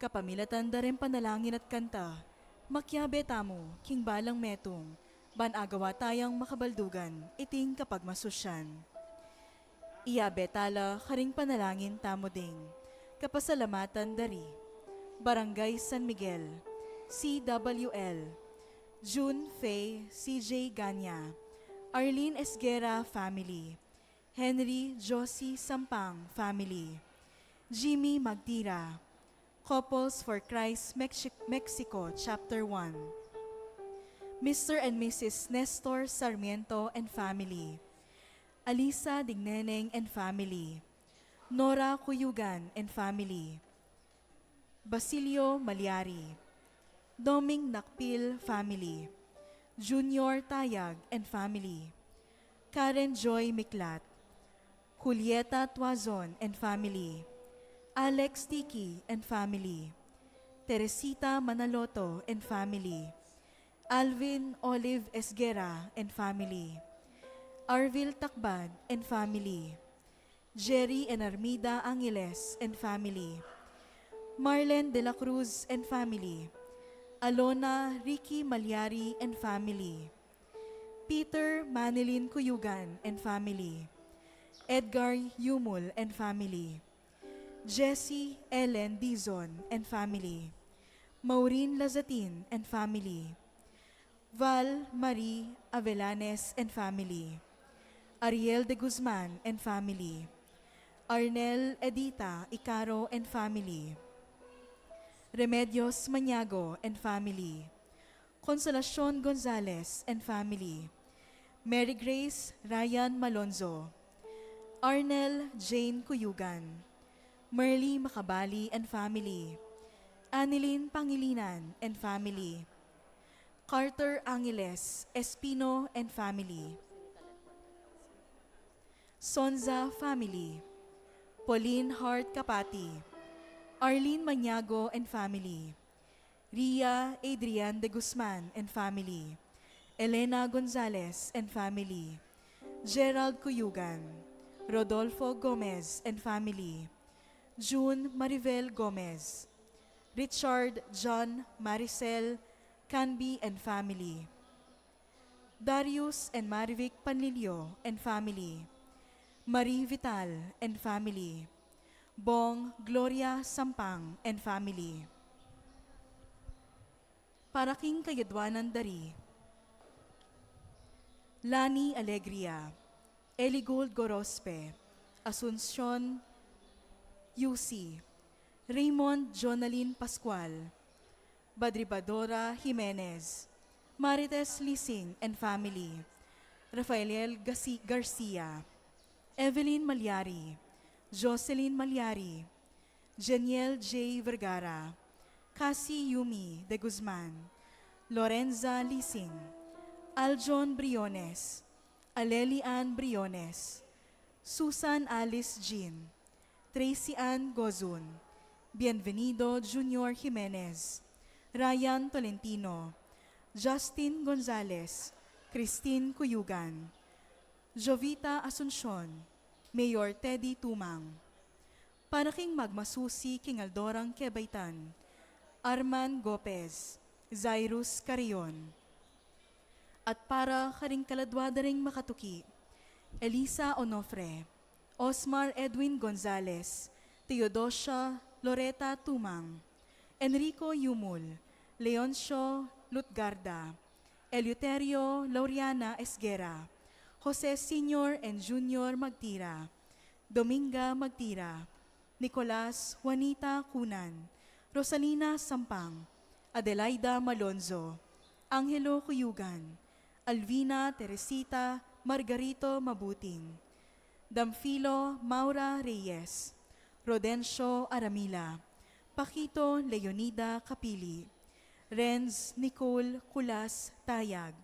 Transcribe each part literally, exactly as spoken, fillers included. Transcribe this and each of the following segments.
Kapamilatan da ring panalangin at kanta, makiabe tamu king balang metung, ban agawa tayang makabaldugan iting kapagmasusyan. Iabe tala karing panalangin tamu ding kapasalamatan dari Barangay San Miguel, C W L, June Faye C J Ganya, Arlene Esguerra family, Henry Josie Sampang family, Jimmy Magtira, Couples for Christ Mexi- Mexico Chapter one, Mister and Missus Nestor Sarmiento and family, Alisa Digneneng and family, Nora Cuyugan and family, Basilio Malyari, Doming Nakpil family, Junior Tayag and family, Karen Joy Miklat, Julieta Tuazon and family, Alex Tiki and family, Teresita Manaloto and family, Alvin Olive Esguerra and family, Arvil Takbad and family, Jerry and Armida Angeles and family, Marlen de la Cruz and family, Alona Ricky Malyari and family, Peter Manilin Cuyugan and family, Edgar Yumul and family, Jessie Ellen Dizon and family, Maureen Lazatin and family, Val Marie Avellanes and family, Ariel de Guzman and family, Arnel Edita Icaro and family, Remedios Maniago and family, Consolacion Gonzalez and family, Mary Grace Ryan Malonzo, Arnel Jane Cuyugan, Merly Macabali and family, Anilin Pangilinan and family, Carter Angeles Espino and family, Sonza family, Pauline Hart Capati, Arlene Maniago and family, Ria Adrian de Guzman and family, Elena Gonzalez and family, Gerald Cuyugan, Rodolfo Gomez and family, June Maribel Gomez, Richard John Maricel Canby and family, Darius and Marivic Panlilio and family, Marie Vital and family, Bong Gloria Sampang and family. Para king kayadwanan dari, Lani Alegria, Eligold Gorospe, Asuncion Yusi, Raymond Jonalyn Pascual, Badribadora Jimenez, Marites Lising and family, Rafael Gasi- Garcia, Evelyn Malyari, Jocelyn Malyari, Jeniel J Vergara, Cassie Yumi de Guzman, Lorenza Lising, Aljon Briones, Aleli Ann Briones, Susan Alice Jean, Tracy Ann Gozun, Bienvenido Junior Jimenez, Ryan Tolentino, Justin Gonzalez, Christine Cuyugan, Jovita Asuncion, Mayor Teddy Tumang. Para king magmasusi king aldo rang kebaitan, Arman Gopez, Zairus Carrion. At para karing kaladwa da ring makatuki, Elisa Onofre, Osmar Edwin Gonzalez, Theodosia Loreta Tumang, Enrico Yumul, Leoncio Lutgarda, Eleuterio Lauriana Esguerra, Jose Senior and Junior Magtira, Dominga Magtira, Nicolas Juanita Cunan, Rosalina Sampang, Adelaida Malonzo, Angelo Cuyugan, Alvina Teresita Margarito Mabuting, Damfilo Maura Reyes, Rodencio Aramila, Paquito Leonida Capili, Renz Nicole Culas Tayag,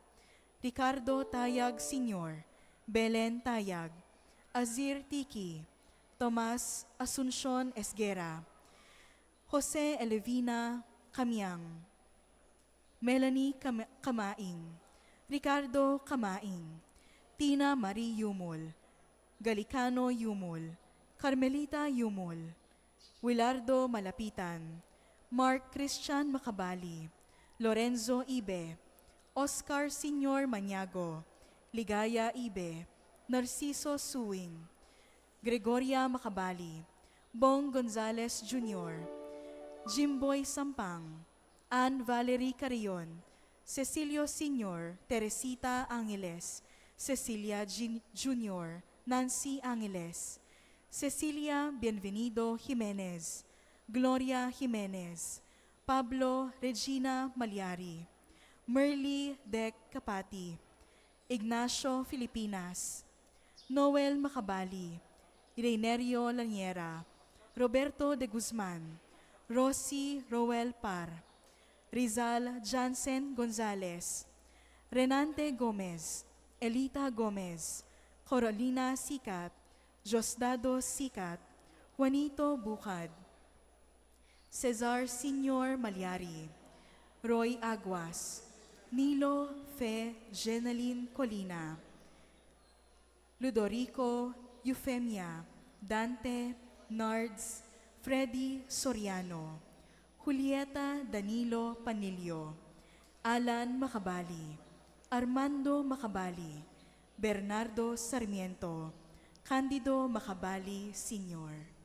Ricardo Tayag Senior, Belen Tayag, Azir Tiki, Tomas Asuncion Esguerra, Jose Elevina Camiang, Melanie Cam- Camaing, Ricardo Camaing, Tina Marie Yumul, Galicano Yumul, Carmelita Yumul, Wilardo Malapitan, Mark Christian Macabali, Lorenzo Ibe, Oscar Senior Maniago, Ligaya Ibe, Narciso Suing, Gregoria Macabali, Bong Gonzales Junior, Jimboy Sampang, Ann Valerie Carrion, Cecilio Senior, Teresita Angeles, Cecilia Jin-, Junior, Nancy Angeles, Cecilia Bienvenido Jimenez, Gloria Jimenez, Pablo Regina Maliari, Merly Dec Capati, Ignacio Filipinas, Noel Macabali, Reinerio Laniera, Roberto de Guzman, Rosie Roel Par, Rizal Jansen Gonzales, Renante Gomez, Elita Gomez, Corolina Sicat, Diosdado Sicat, Juanito Bucad, Cesar Senior Maliari, Roy Aguas, Nilo Fe Jeneline Colina, Ludorico Eufemia, Dante Nards, Freddy Soriano, Julieta Danilo Panilio, Alan Macabali, Armando Macabali, Bernardo Sarmiento, Candido Macabali Senior.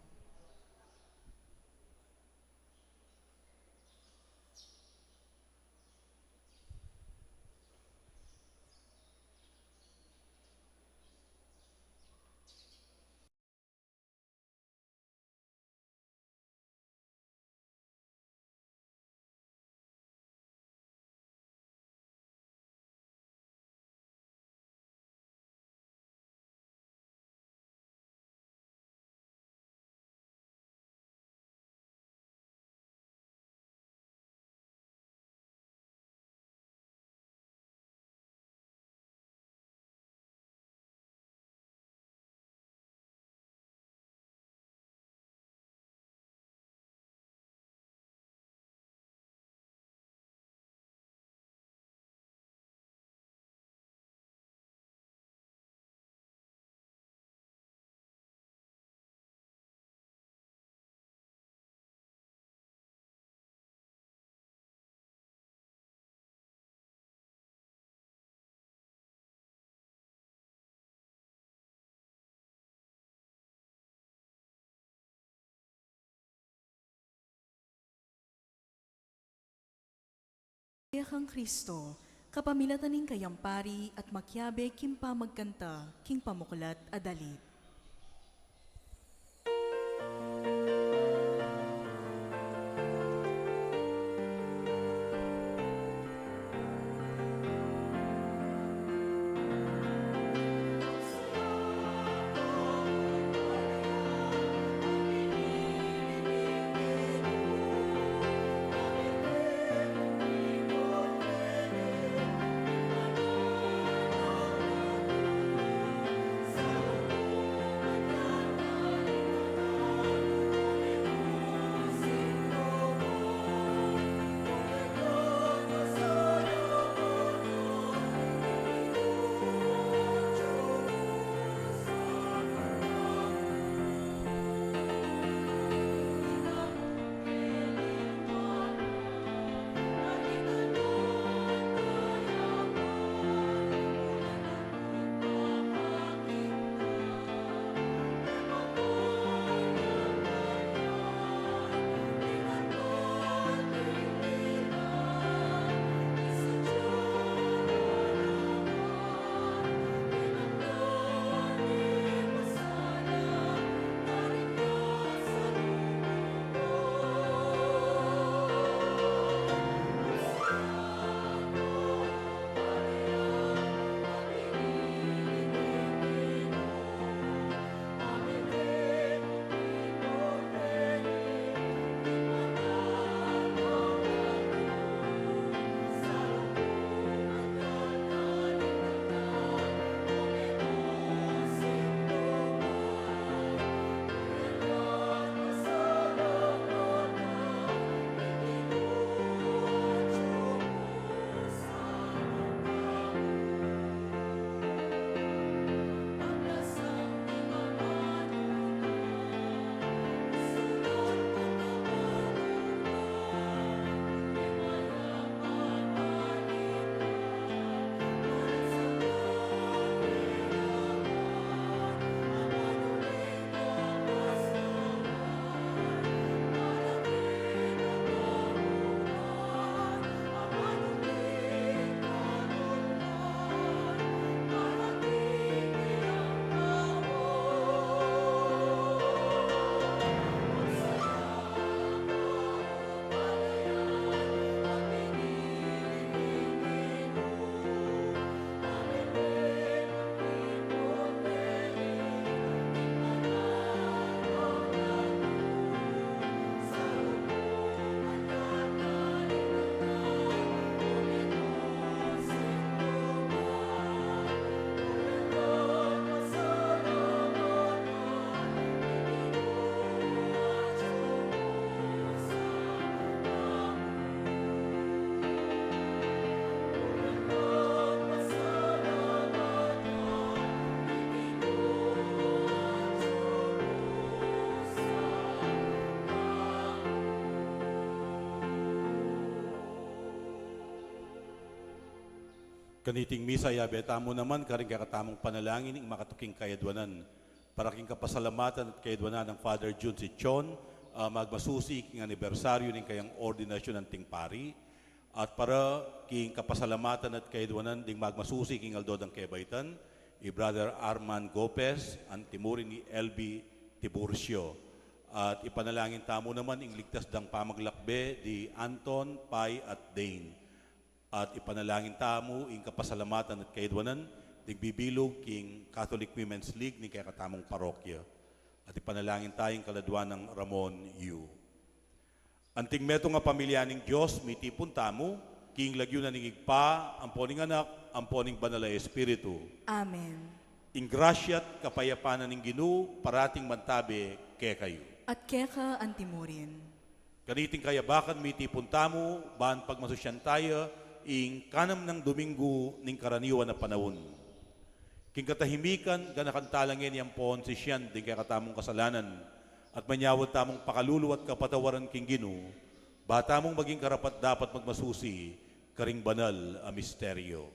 Kaya kang Kristo, kapamilatan ning kayang pari at makiabe king pamagkanta king pamuklat a dalit. Kaniting misa, yabe tamu naman karing kekatamung panalangin ing makatuking kayadwanan. Para king kapasalamatan at kayadwanan nang Father Jun Sichon, ah, magmasusi king anibersaryu ning kayang ordinasyun anting pari. At para king kapasalamatan at kayadwanan ding magmasusi king aldo dang kebaitan, i Brother Arman Gopez, anti mu rin i L B Tiburcio. At ipanalangin tamu naman ing ligtas dang pamaglakbe di Anton, Pai, at Dane. At ipanalangin tamu ing kapasalamatan at kayadwanan ding bibilug king Catholic Women's League ning kekatamung parokya. At ipanalangin tamu ing kaladwan nang Ramon Yu. Anting metung a pamilya ning Dios, mitipun tamu king lagyu na ning Ibpa, ampo ning Anak, ampo ning Banal a Espiritu. Amen. Ing grasya at kapayapan na ning Ginu parating mantabe kekayu. At keka anti mu rin. Kaniting kayabakan, mitipun tamu ban pagmasusyan taya ing kanam nang Domingo ning karaniwan a panaun. King katahimikan, ganakan tala ngeni ampon sisian ding kekatamung kasalanan, at manyawad tamung pakalulu at kapatawaran king Ginu, ba tamung maging karapat-dapat magmasusi karing banal a misteryo.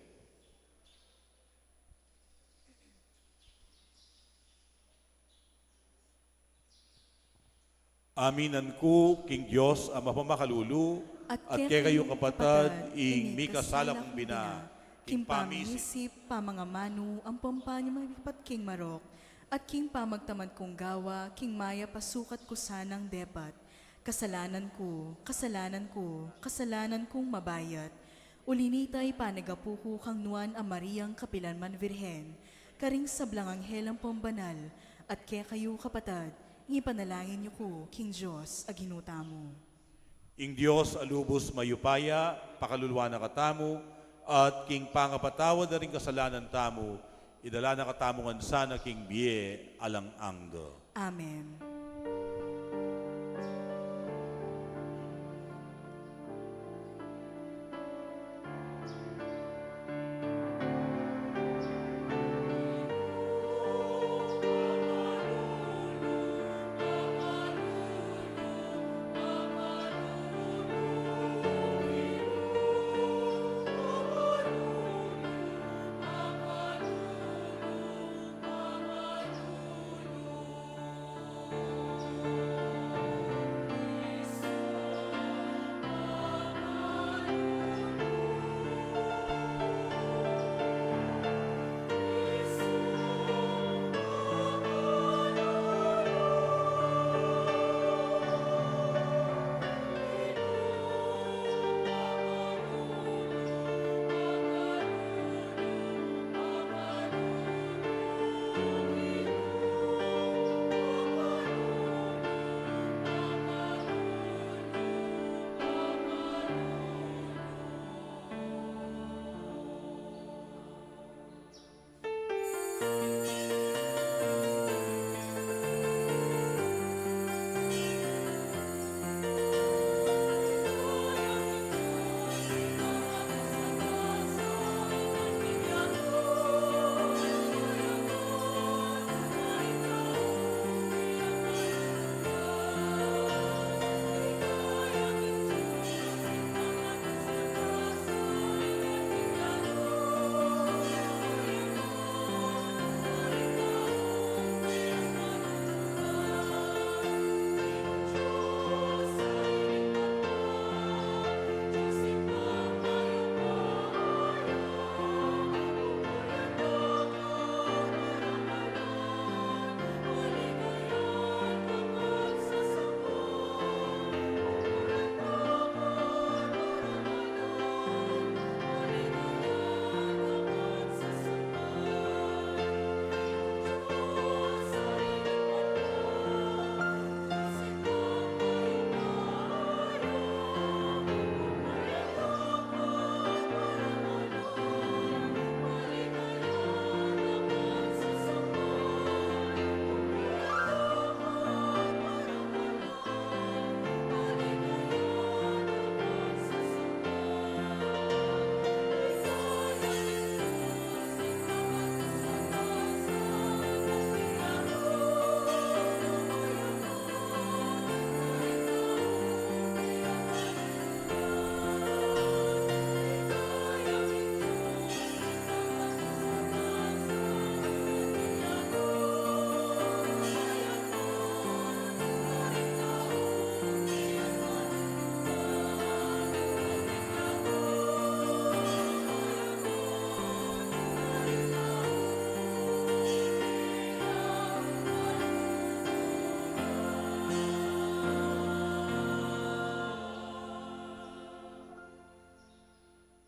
Aminan ku king Dios a mapamakalulu, at kekayu kapatad, ing mikasala kung bina, king pamisip, pamangamanu, ampon pamanyamapat king marok, at king pamagtamad kung gawa, king mayap a sukat ku sanang depat. Kasalanan ku, kasalanan ku, kasalanan kung mabayat. Uli nita, ipanagapu ku kang Nuan a Mariang kapilan man Virgen, karing sablang anghel ampon banal, at kekayu kapatad, ing ipanalangin yu ku king Dios a Ginu tamu. Ing Dios a lubus mayupaya, pakaluluan na katamu, at king pangapatawad na ring kasalanan tamu, idala na katamu ngan sana king bie alang angga. Amen.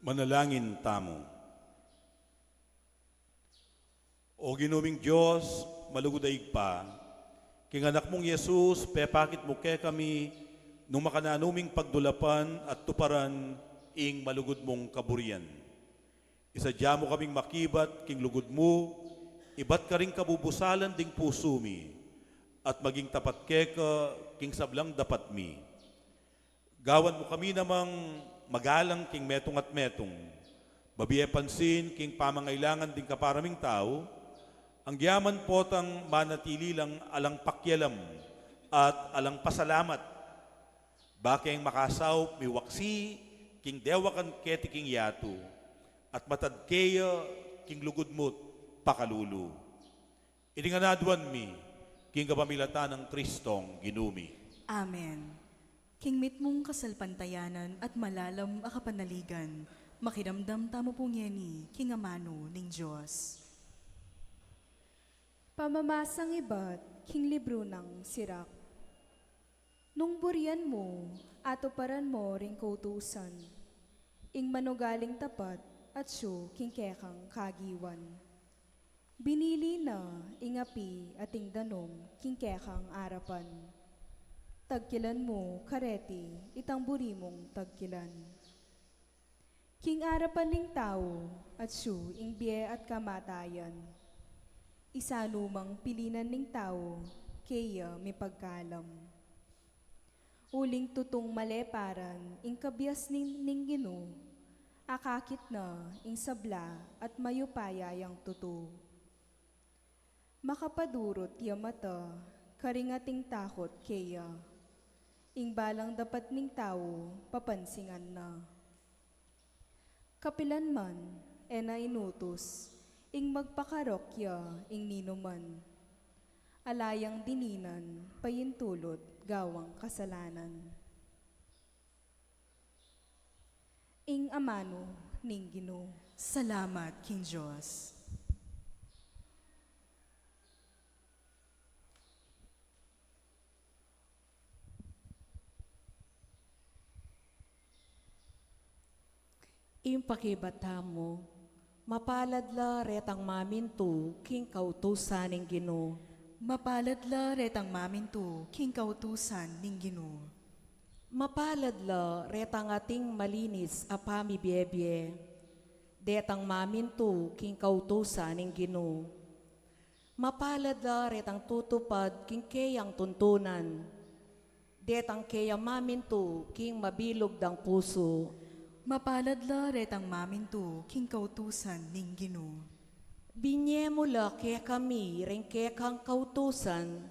Manalangin tamu. O Ginu ming Dios, malugud a Ibpa, king Anak mung Jesus, pepakit mu kekami nung makananu ming pagdulapan at tuparan ing malugud mung kaburian. Isadya mu kaming makibat king lugud mu, ibat karing kabubusalan ding pusu mi, at maging tapat keka king sablang dapat mi. Gawan mu kami namang magalang king metung at metung, babie pansin king pamangailangan ding kapara ming tau, anggiaman potang manatili lang alang pakialam at alang pasalamat, bakeng makasaup mi waksi king dewakan keti king yatu, at matad keya king lugud mu't pakalulu. Iti ngan aduan mi king kapamilatan nang Kristong Ginu mi. Amen. King mitmung kasalpantayanan at malalam a kapanaligan, makiramdam tamu pu ngeni king amanu ning Dios. Pamamasang ibat king libru nang Sirak. Nung burian mu, atuparan mu ring kautusan, ing manugaling tapat atyu king kekang kagiwan. Binili na ing api at ing danum king kekang arapan. Tagkilan mu kareti itang buri mung tagkilan. King arapan ning tau, atyu ing bie at kamatayan. Isanu mang pilinan ning tau, keya mipagkalam. Uling tutung maleparan ing kabias ning, ning Ginu, akakit na ing sabla at mayupaya yang tutu. Makapadurut ya mata karing ating takut keya. Ing balang dapat ning tau, papansingan na. Kapilan man, e na inutus ing magpakarok ya ing ninuman. Ala yang dininan paintulut gawang kasalanan. Ing amanu ning Ginu. Salamat king Dios. Ing pakibat tamu. Mapalad la retang mamintu king kautusan ning Ginu. Mapalad la retang mamintu king kautusan ning Ginu. Mapalad la retang ating malinis a pamibie-bie, detang mamintu king kautusan ning Ginu. Mapalad la retang tutupad king keyang tuntunan, detang keya mamintu king mabilug dang pusu. Mapalad la retang mamintu king kautusan ning Ginu. Binie mu la kekami ring kekang kautusan,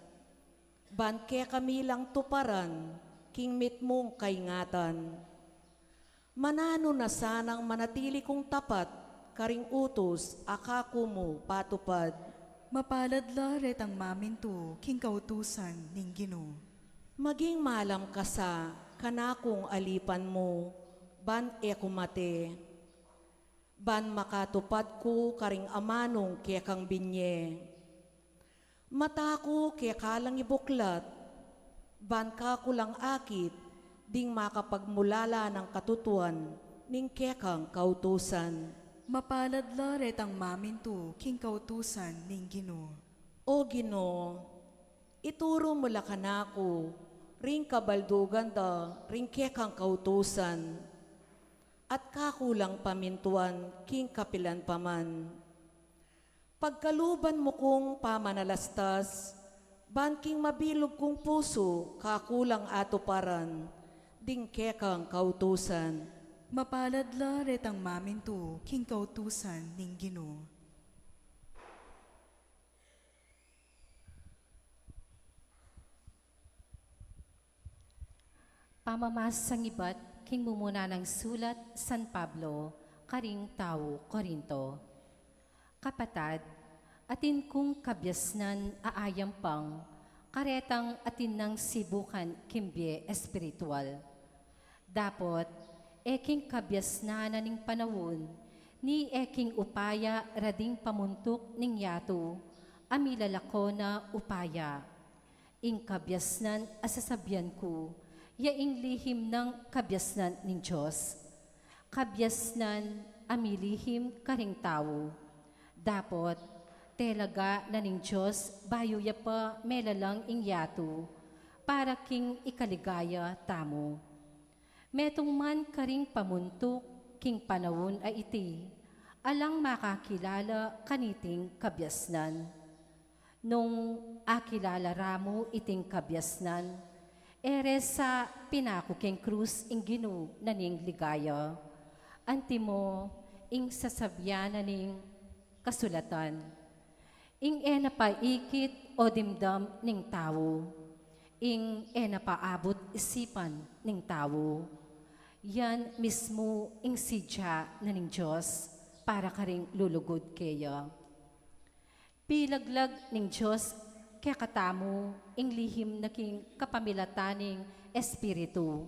ban kekami lang tuparan king mitmung kaingatan. Mananu na sanang manatili kung tapat karing utus a kaku mu patupad. Mapalad la retang mamintu king kautusan ning Ginu. Maging malam ka sa kanakung alipan mu, ban e ku mate, ban makatupad ku karing amanung kekang binie. Mata ku keka lang ibuklat, ban kaku lang akit ding makapagmulala nang katutuan ning kekang kautusan. Mapalad la retang mamintu king kautusan ning Ginu. O Ginu, ituru mu la kanaku ring kabaldugan da ring kekang kautusan, at kaku lang pamintuan king kapilan pa man. Pagkaluban mu kung pamanalastas, ban king mabilug kung pusu kaku lang atuparan ding kekang kautusan. Mapalad la retang mamintu king kautusan ning Ginu. Pamamasang ibat king mumuna nang sulat San Pablo karing tau Corinto. Kapatad, atin kung kabiasnan a ayam pang karetang atin nang sibukan king bie espiritual. Dapot, e king kabiasnan na ning panaun, ni e king upaya ra ding pamuntuk ning yatu, a milalako na upaya. Ing kabiasnan a sasabian ku, ya ing lihim nang kabiasnan ning Dios. Kabiasnan a milihim karing tau. Dapot, telaga na ning Dios bayu ya pa melalang ing yatu, para king ikaligaya tamu. Metung man karing pamuntuk king panaun a iti, alang makakilala kaniting kabiasnan. Nung akilala ra mu iting kabiasnan, e re sa pinaku king krus ing Ginu na ning ligaya. Antimo ing sasabian na ning kasulatan. Ing e na paikit o dimdam ning tau, ing e na paabut isipan ning tau, yan mismu ing sidya na ning Dios para karing lulugud keya. Pilaglag ning Dios kekatamu ing lihim na king kapamilatan ning Espiritu.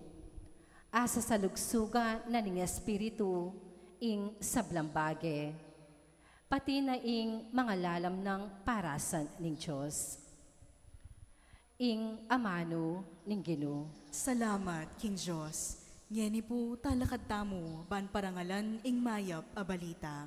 Asasalugsugan na ning Espiritu ing sablang bage, pati na ing mangalalam nang parasan ning Dios. Ing amanu ning Ginu. Salamat king Dios. Ngeni pu talakad tamu ban parangalan ing mayap a balita.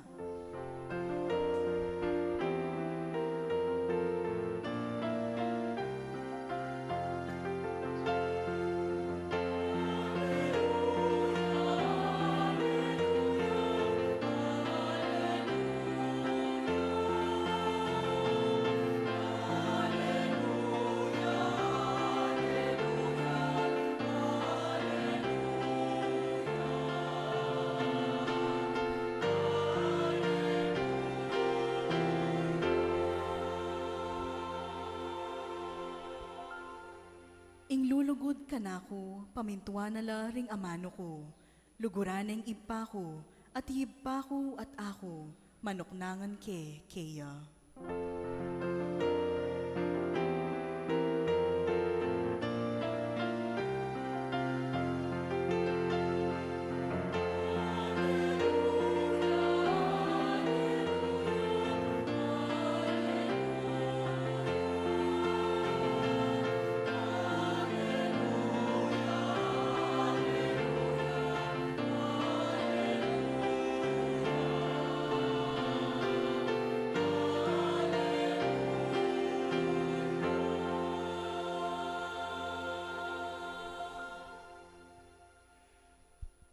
Ing lulugud kanaku, pamintuan na la ring amanu ku. Luguran neng Ibpa ku, at Ibpa ku at aku, manuknangan ke keya.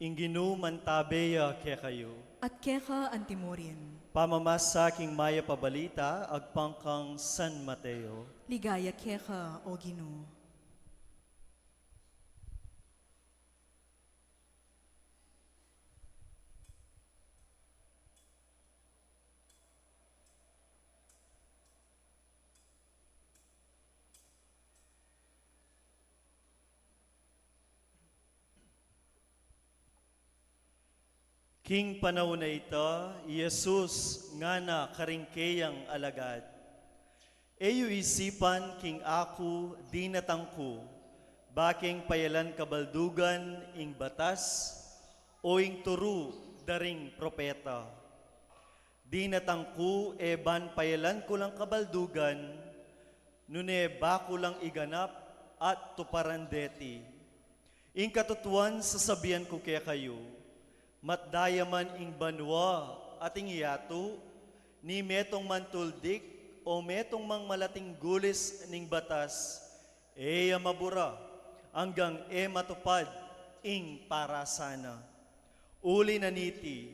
Ing Ginu mantabe ya kekayu. At keka antimurin. Pamamasa king mayap a balita agpang kang San Mateo. Ligaya keka, O Ginu. King panaun a ita, i Jesus ngana karing keyang alagad, "E yu isipan king aku dinatang ku, ba keng payalan kabaldugan ing batas, o ing turu da ring propeta. Dinatang ku e ban payalan ku lang kabaldugan, nune ba ku lang iganap at tuparan deti. Ing katutuan sasabian ku kekayu, matda ya man ing banua at ing yatu, ni metung man tuldik o metung mang malating gulis ning batas, e ya mabura anggang e matupad ing parasan na. Uli na niti,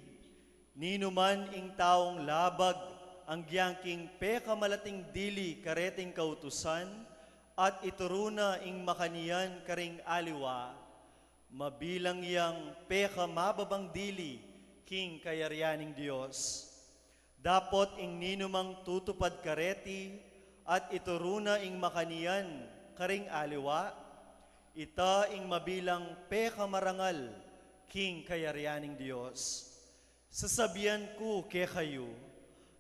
ninuman ing taung labag anggyang king pekamalating dili kareting kautusan, at ituru na ing makanyan karing aliwa, mabilang yang pekamababang dili king kayarian ning Dios. Dapot ing ninumang tutupad kareti at ituru na ing makanyan karing aliwa, ita ing mabilang pekamarangal king kayarian ning Dios. Sasabian ku kekayu,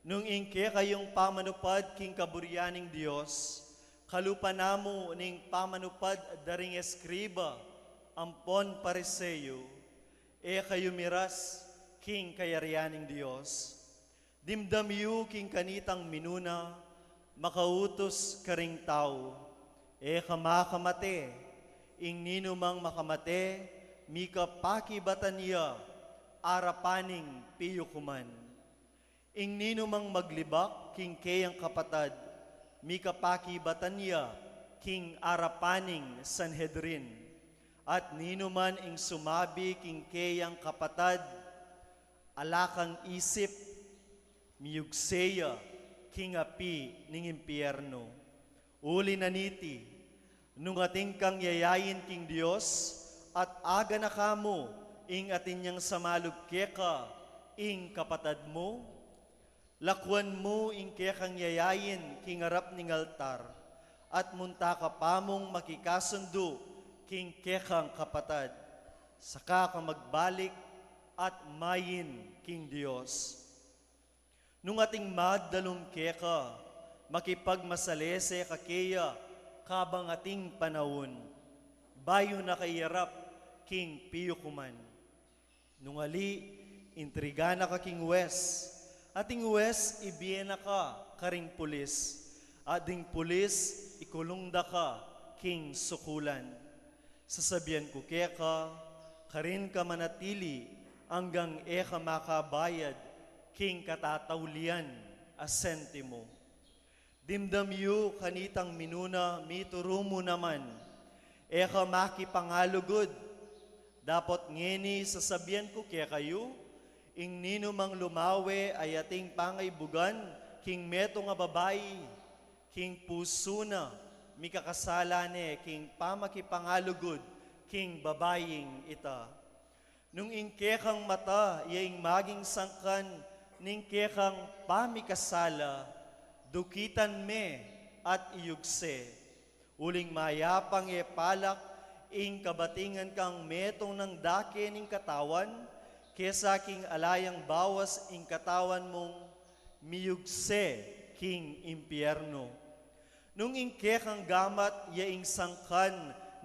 nung ing kekayung pamanupad king kaburian ning Dios, kalupa na mu ning pamanupad da ring eskriba ampon Pariseo, e kayu miras king kayarian ning Dios. Dimdam yu king kanitang minuna, makautus karing tau, e ka makamate, ing ninumang makamate, mika pakibatan ya, Arapan ning piyukuman. Ing ninumang maglibak king keyang kapatad, mikapakibatan ya king arapan ning Sanhedrin. At ninuman ing sumabi king keyang kapatad, "Ala kang isip," miyugse ya king api ning impyernu. Uli na niti, nung atin kang yayain king Dios, at aganaka mu ing atin yang samalub keka, ing kapatad mu, lakuan mu ing kekang yayain king arap ning altar, at munta ka pa mung makikasundu king kekang kapatad, saka ka magbalik at main king Dios. Nung ating magdalum keka, makipagmasalese ka keya kabang ating panaun, bayu na ka iyarap king piyukuman. Nung ali, intriga na ka king wes, at ing wes ibie na ka karing pulis, at ding pulis ikulung da ka king sukulan. Sasabian ku keka, karin ka manatili anggang e ka makabayad king katataulian a sentimo. Dimdam yu kanitang minuna, mituru mu naman, e ka makipangalugud. Dapot ngeni sasabian ku kekayu, ing ninumang lumawe a ating pangaibugan king metung a babai, king pusu na mikakasala ne king pamakipangalugud king babaing ita. Nung ing kekang mata ya ing maging sangkan ning kekang pamikasala, dukitan me at iyugse. Uling mayapang e palak ing kabatingan kang metung nang dake ning katawan, kesa king ala yang bawas ing katawan mung miyugse king impyernu. Nung ing kekang gamat ya ing sangkan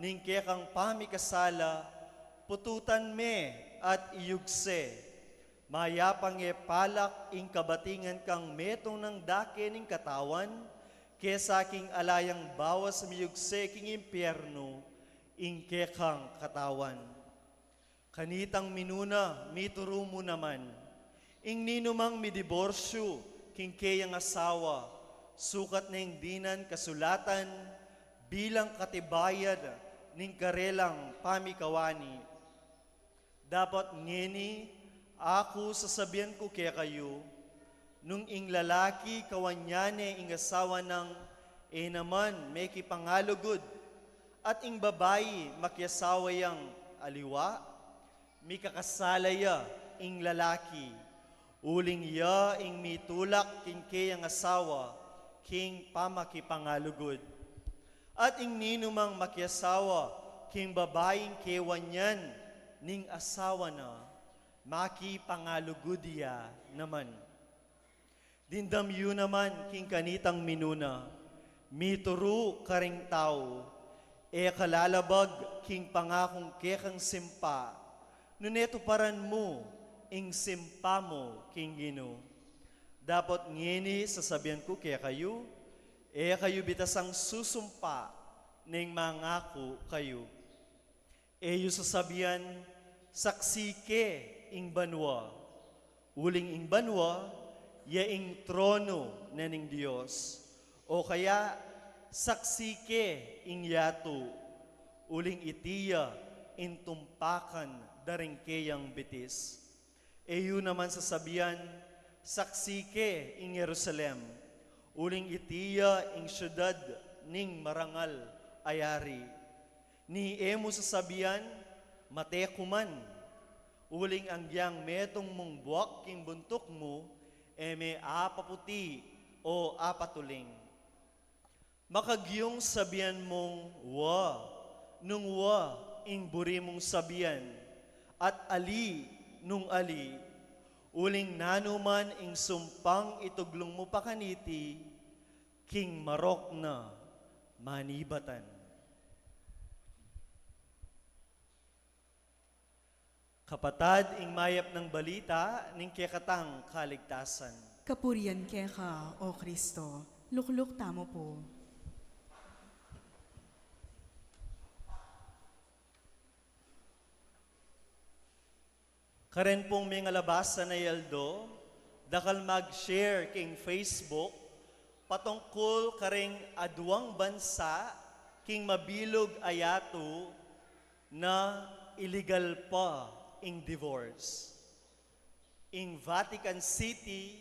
ning kekang pamikasala, pututan me at iyugse. Mayapang e palak ing kabatingan kang metung nang dake ning katawan, kesa king ala yang bawas miyugse king impyernu ing kekang katawan. Kanitang minuna, mituru mu naman, ing ninumang midiborsyu king keyang asawa, sukat neng dinan kasulatan bilang katibayan ning karelang pamikawani. Dapot ngeni, aku sasabian ku kekayu, nung ing lalaki kawanyan ne ing asawa nang e naman mekipangalugud, at ing babai makiasawa yang aliwa, mikakasala ya ing lalaki, uling ya ing mitulak king keyang asawa king pamakipangalugud. At ing ninumang makiasawa king babaing kewanyan ning asawa na, makipangalugud ya naman. Dimdam yu naman king kanitang minuna, mituru karing tau, e ka lalabag king pangakung kekang simpa, nune tuparan mu ing simpa mu king Ginu. Dapot ngeni sasabian ku kekayu, e kayu bitasang susumpa neng mangaku kayu. E yu sasabian, "Saksi ke ing banua," uling ing banua ya ing tronu ne ning Dios, o kaya, "Saksi ke ing yatu," uling iti ya ing tumpakan da ring keyang bitis. E yu naman sasabian, "Saksi ke ing Jerusalem," uling iti ya ing siudad ning marangal a yari. Ni e mu sasabian, "Mate ku man," uling agyang metung mung buak king buntuk mu, e me apaputi o apatuling. Makagyung sabian mung "Wa" nung wa ing buri mung sabian, at "Ali" nung ali, uling nanu man ing sumpang ituglung mu pa kaniti, king marok na manibatan. Kapatad, ing mayap nang balita ning kekatang kaligtasan. Kapurian keka, O Kristo. Lukluk tamu pu. Karen pung mengalabas a aldo, dakal mag-share king Facebook patungkul kareng aduang bansa king mabilug a yatu na iligal pa ing divorce. Ing Vatican City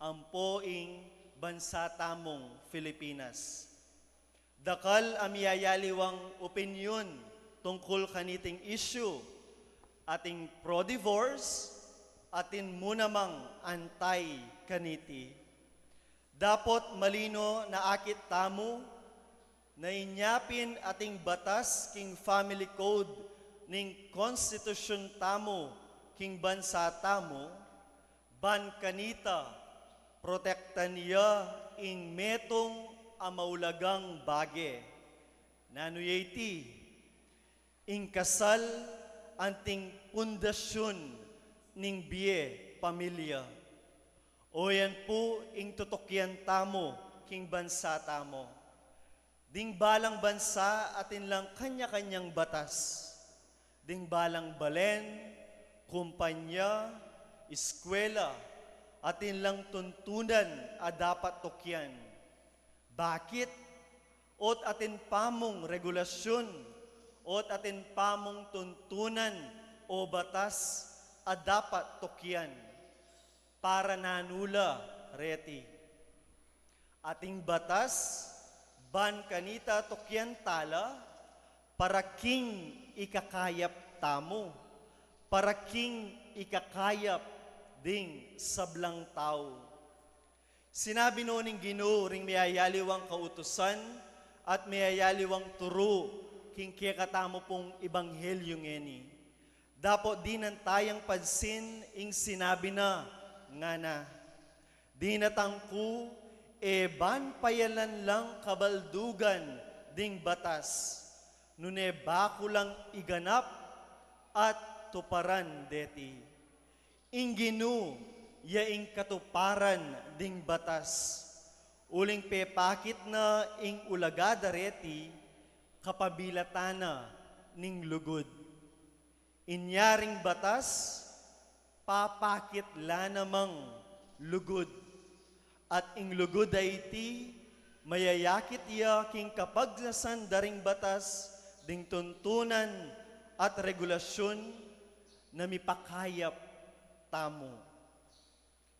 ampo ing bansa tamung Filipinas. Dakal a miyayaliwang opinyon tungkul kaniting issue, atin pro-divorce, atin mu namang anti kaniti. Dapot malino na akit tamu na inya pin atin batas king family code ning konstitusyun tamu king bansa tamu, ban kanita protektan ya ing metung a maulagang bage. Nanu ya iti? Ing kasal anting pundasyun ning bie pamilya. O yan pu ing tutukian tamu king bansa tamu. Ding balang bansa atin lang kanya-kanyang batas. Ding balang balen, kumpanya, eskwela, atin lang tuntunan a dapat tukian. Bakit? Ot atin pamung regulasyun, ot atin pamung tuntunan o batas a dapat tukian. Para nanu la reti? Atin batas ban kanita tukian tala para king ikakayap tamu, para king ikakayap ding sablang tau. Sinabi no ning Ginu ring miyayaliwang kautusan at miyayaliwang turu king kekatamu pung ebanghelyu ngeni. Dapot dinan tayang pansin ing sinabi na, ngana, dinatang ku e ban payalan lang kabaldugan ding batas, nune baku lang iganap at tuparan deti. Ing Ginu ya ing katuparan ding batas, uling pepakit na ing ulaga da reti kapamilatan na ning lugud. Inya ring batas, papakit la namang lugud. At ing lugud a iti, mayayakit ya king kapagnasan da ring batas ding tuntunan at regulasyun na mipakayap tamu.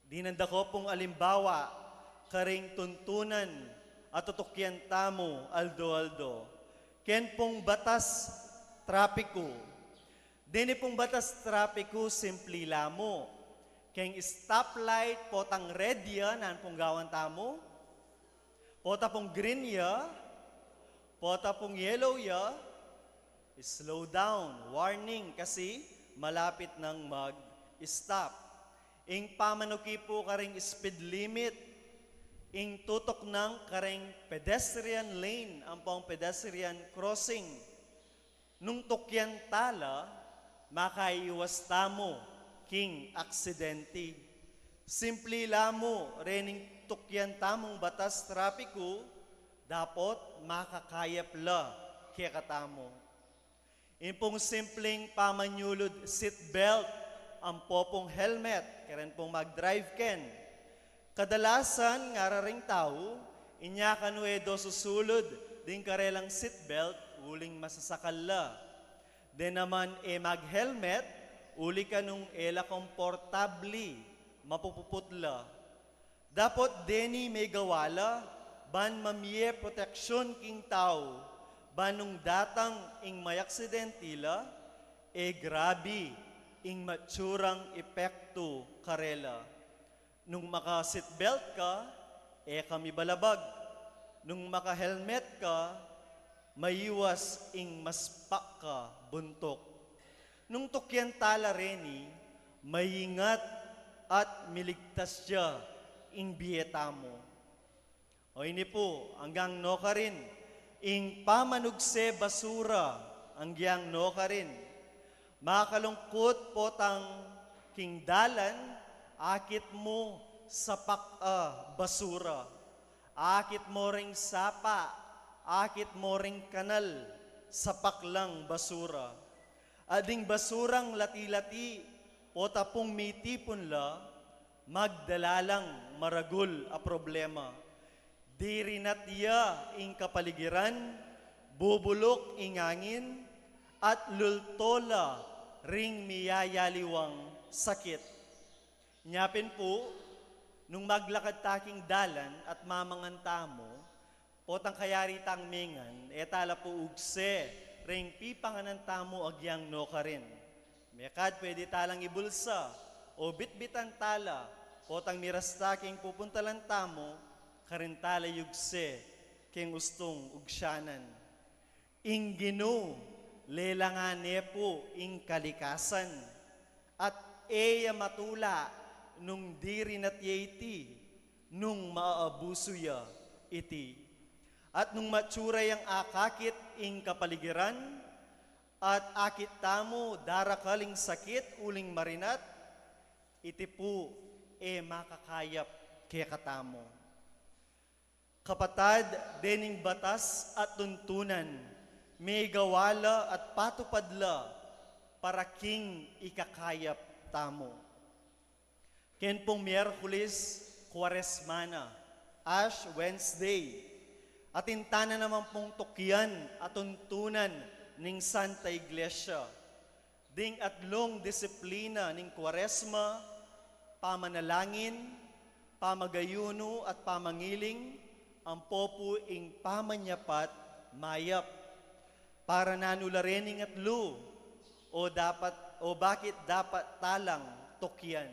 Dinan da ko pung alimbawa karing tuntunan a tutukian tamu aldo-aldo. Ken pung batas trapiku. Deni pung batas trapiku simpli la mu. Keng stoplight, potang red ya, nanu pung gawan tamu? Pota pung green ya, pota pung yellow ya, slow down, warning, kasi malapit nang mag-stop. Ing pamanuki pu karing speed limit, ing tutuknang karing pedestrian lane, ampong pedestrian crossing. Nung tukian tala, makaiwas tamu king aksidenti. Simpli la mu rening tukian tamung batas trapiku, dapot makakayap la kekatamu. Ing pung simpling pamanyulud seat belt, ampo pung helmet, karen pung mag-drive ken. Kadalasan ngara ring tau, inya kanu e do susulud ding karelang seat belt, uling masasakal la. Deng naman e mag-helmet, uli kanung e la komportabli, mapupuput la. Dapot deni megawa la, ban mamie proteksyun king tau, ban nung datang ing mayaksidenti la, e grabi ing matsurang epektu karela. Nung maka-seatbelt ka, e ka mibalabag. Nung maka-helmet ka, maiwas ing maspak ka buntuk. Nung tukian tala reni, maingat at miligtas ya ing bie tamu. O ini pu, anggang no karin, ing pamanugse basura, anggang no karin. Makalungkut potang king dalan, akit mu sapak a basura. Akit mu ring sapa, akit mu ring kanal, sapak lang basura. At ding basurang lati-lati, Pota pung mitipun la, magdala lang maragul a problema. Dirinat ya ing kapaligiran, bubuluk ing angin, at lulto la ring miyayaliwang sakit. Nya pin pu, nung maglakad ta king dalan at mamangan tamu, potang kayari tang mengan, e ta la pu ugse ring pipanganan tamu agyang nukarin. Mekad pwede ta lang ibulsa o bitbitan ta la, potang miras ta king pupuntalan tamu, karin ta la yugse king ustung ugsianan. Ing Ginu, lelangan ne pu ing kalikasan, at e ya matula nung dirinat ya iti, nung maabusu ya iti. At nung matsura yang akakit ing kapaligiran, at akit tamu darakal ing sakit uling marinat, iti pu e makakayap kekatamu. Kapatad, dening batas at tuntunan, megawa la at patupad la para king ikakayap tamu. Ken pung Miyerkules, Kuaresma na, Ash Wednesday, atin ta na naman pung tukian at tuntunan ning Santa Iglesia. Ding atlung disiplina ning Kuaresma, pamanalangin, pamagayunu at pamangiling, ampo pu ing pamanyapat mayap. Para nanu la rening atlu, o dapat, o bakit dapat ta lang tukian?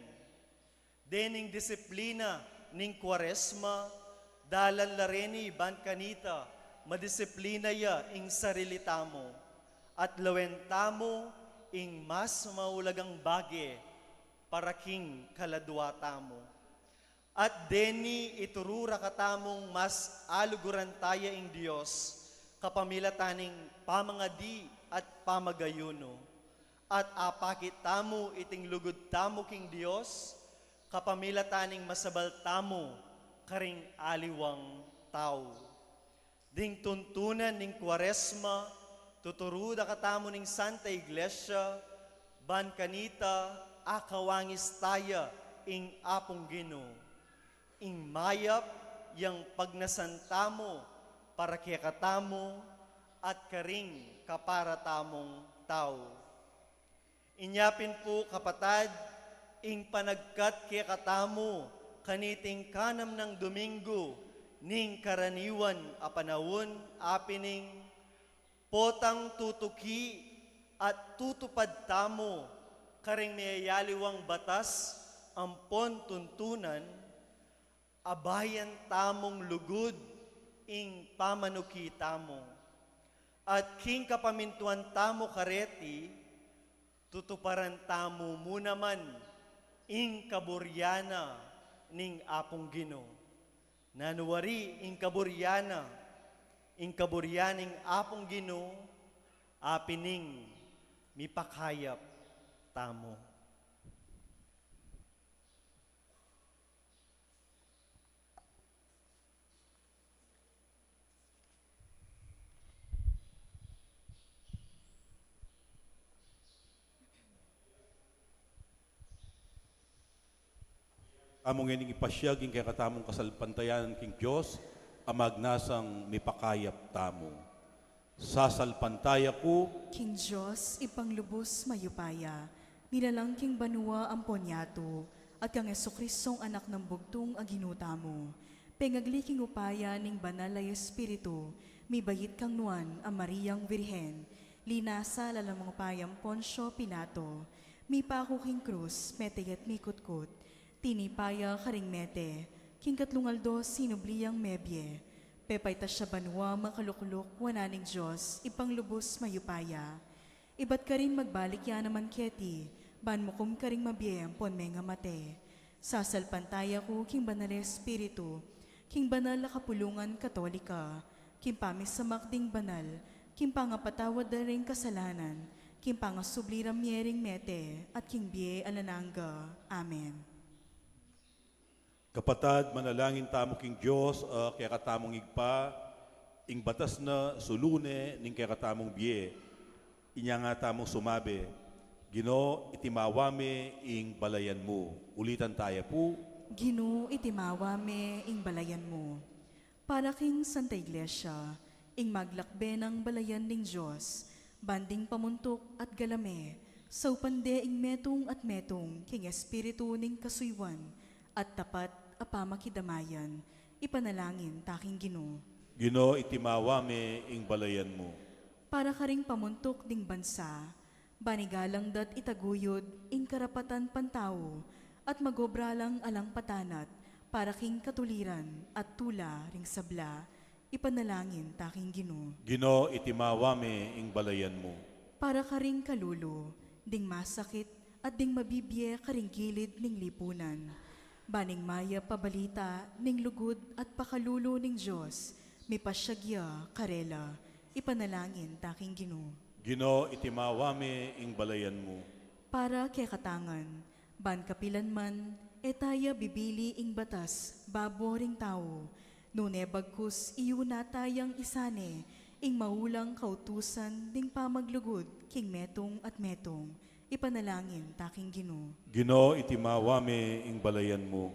Dening disiplina ning Kuaresma, dalan la reni ban kanita madisiplina ya ing sarili tamu, at lawen tamu ing mas maulagang bage para king kaladua tamu. At deni ituru ra katamung mas aluguran ta ya ing Dios, kapamilatan ning pamangadi at pamagayunu. At apakit tamu iting lugud tamu king Dios, kapamilatan ning masabal tamu karing aliwang tau. Ding tuntunan ning Kuaresma, tuturu da katamu ning Santa Iglesia, ban kanita akawangis ta ya ing Apung Ginu. Ing mayap yang pagnasan tamu para kekatamu at karing kapara tamung tau. Inya pin pu, kapatad, ing panagkat kekatamu kaniting kanam nang Domingo ning karaniwan a panaun, apin ing potang tutuki at tutupad tamu karing meyayaliwang batas ampon tuntunan, abayan tamung lugud ing pamanuki tamu. At king kapamintuan tamu kareti, tutuparan tamu mu naman ing kaburian na ning Apung Ginu. Nanu wari ing kaburian na, ing kaburian ning Apung Ginu, apin ing mipakayap tamu. Amu ngening ipasiag ing kekatamung kasalpantayanan king Dios a magnasang mipakayap tamu. Sasalpantaya ku king Dios, Ibpang lubus mayupaya, nilalang king banua ampon yatu, at kang Jesucristong Anak nang bugtung a Ginu tamu, pengagli king upaya ning Banal a Espiritu, mibait kang Nuan a Mariang Virgen, linasa lalam ning upaya nang Poncio Pilato, mipaku king krus, mete ya't mikutkut, tinipa ya karing mete, king katlung aldo sinubli yang mebie, pepaitas ya banua, makalukluk wanan ning Dios, Ibpang lubus mayupaya. Ibat karin magbalik ya naman keti, ban mukum karing mabie ampon mengamate. Sasalpantaya ku king Banal a Espiritu, king banal a kapulungan Katolika, king pamisamak ding banal, king pangapatawad da ring kasalanan, king pangasubli rang mie ring mete, at king bie alang angga. Amen. Kapatad, manalangin tamu king Dios, a kekatamung Ibpa, ing batas na sulu ne ning kekatamung bie. Inya nga tamu sumabi, Ginu, itimawa me ing balayan mu. Ulitan taya pu. Ginu, itimawa me ing balayan mu. Para king Santa Iglesia, ing maglakbe nang balayan ning Dios, ban ding pamuntuk at galame, saupan de ing metung at metung king espiritu ning kasuyuan at tapat a pamakidamayan, ipanalangin ta king Ginu. Ginu, itimawa me ing balayan mu. Para karing pamuntuk ding bansa, ban igalang da't itaguyud ing karapatan pantau, at magobra lang alang patanat para king katuliran at tula ring sabla, ipanalangin ta king Ginu. Ginu, itimawa me ing balayan mu. Para karing kalulu ding masakit at ding mabibie karing gilid ning lipunan, ban ing mayap a balita ning lugud at pakalulu ning Dios, mipasyag ya karela, ipanalangin ta king Ginu. Ginu, itimawa me ing balayan mu. Para kekatang ngan, ban kapilan man, e taya bibili ing batas babo ring tau, nune bagkus iyuna tayang isane ing maulang kautusan ding pamaglugud king metung at metung, ipanalangin ta king Ginu. Ginu, itimawa me ing balayan mu.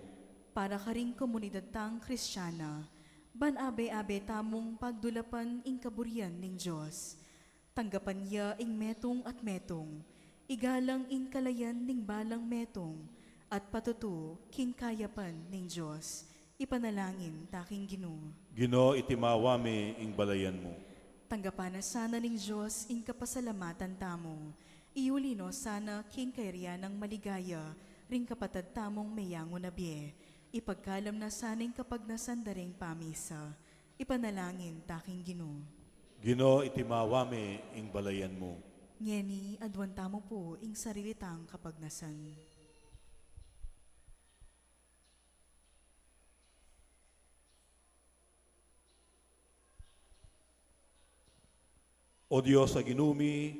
Para karing komunidad tang Kristiana, ban abe-abe tamung pagdulapan ing kaburian ning Dios. Tanggapan ya ing metung at metung, igalang ing kalayan ning balang metung, at patutu king kayapan ning Dios, ipanalangin ta king Ginu. Ginu, itimawa me ing balayan mu. Tanggapan na sana ning Dios ing kapasalamatan tamu, iuli no sana king kayarian nang maligaya ring kapatad tamung meyangu na bie, ipagkalam na sana ing kapagnasan da ring pamisa, ipanalangin ta king Ginu. Ginu, itimawa me ing balayan mu. Ngeni, aduan tamu pu ing sarili tang kapagnasan. O Dios a Ginu mi,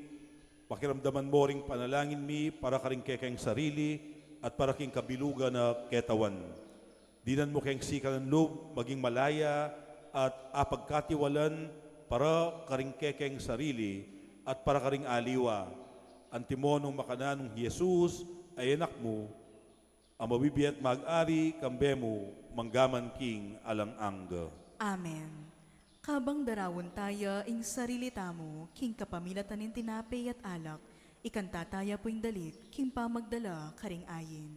pakiramdaman mo ring panalangin mi para karing kekeng sarili at para king kabilugan a ketawan. Dinan mo keng sikanan lub maging malaya at apagkatiwalan para karing kekeng sarili at para karing aliwa. Antimo nung makananu nung Jesus a Anak mu, a mabibie at mag-ari kambe mu mangga man king alang angga. Amen. Kabang daraun taya ing sarili tamu king kapamilatan ning tinape at alak, ikanta taya pu ing dalit king pamagdala karing ayin.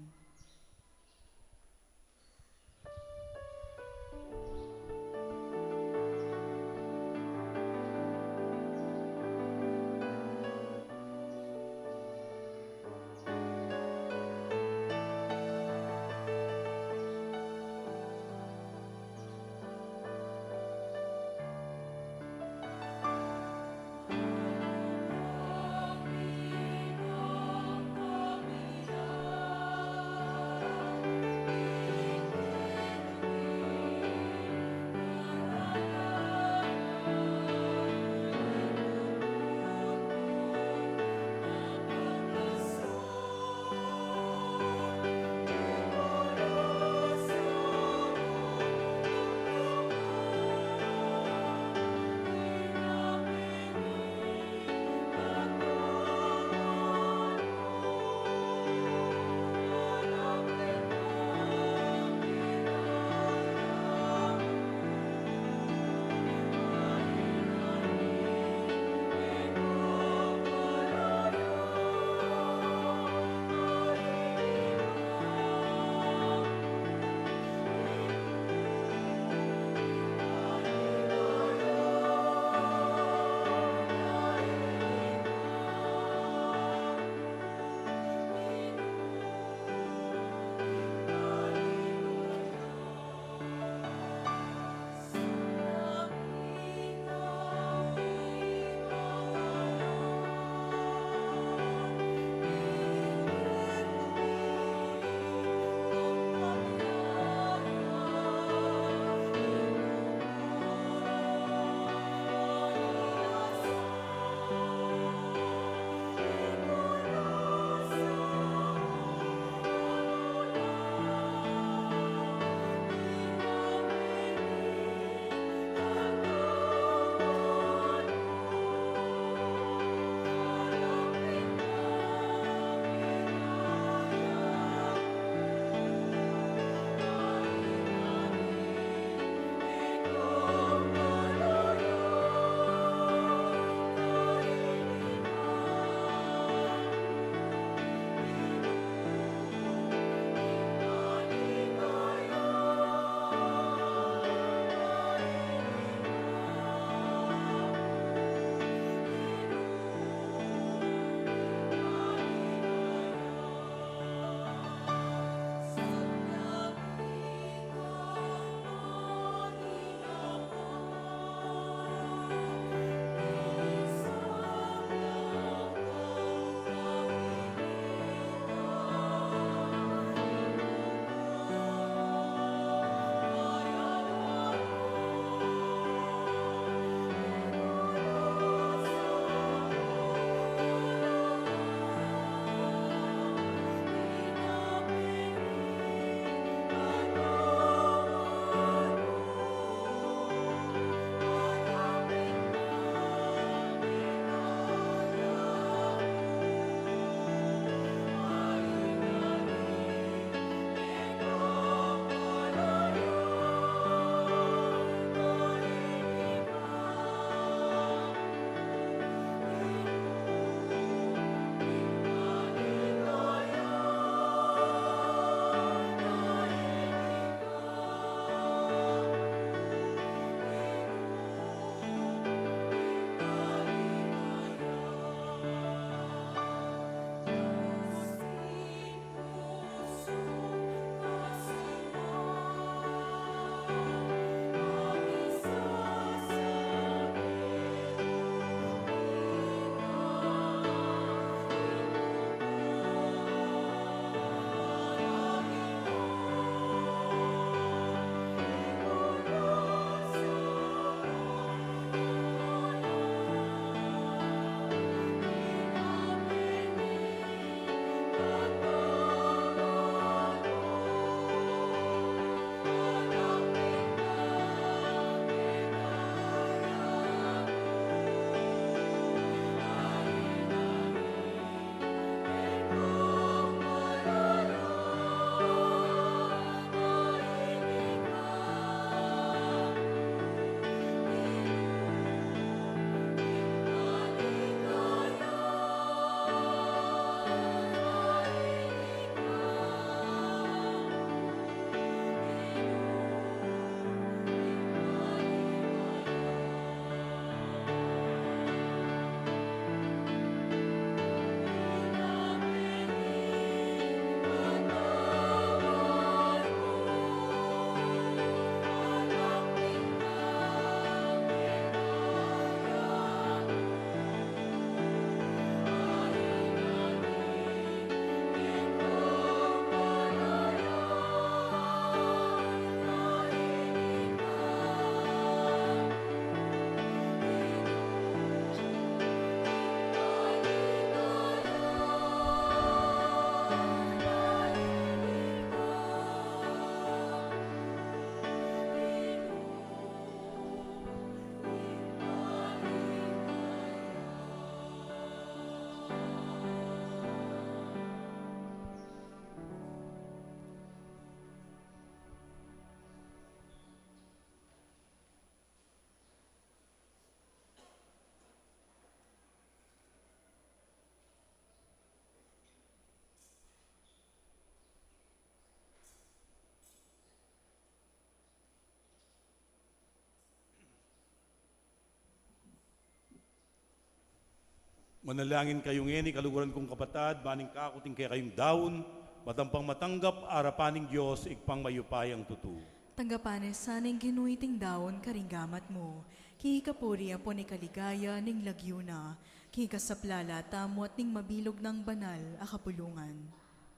Manalangin kayu ngeni, kaluguran kung kapatad, ban ing kaku at ing kekayung daun, matampang matanggap arapan ning Dios, Ibpang mayupayang tutu. Tanggapan na sana ning Ginu iting daun karing gamat mu, king ikapuri ampon ikaligaya ning lagyu na, king ikasaplala tamu at ning mabilug nang banal a kapulungan.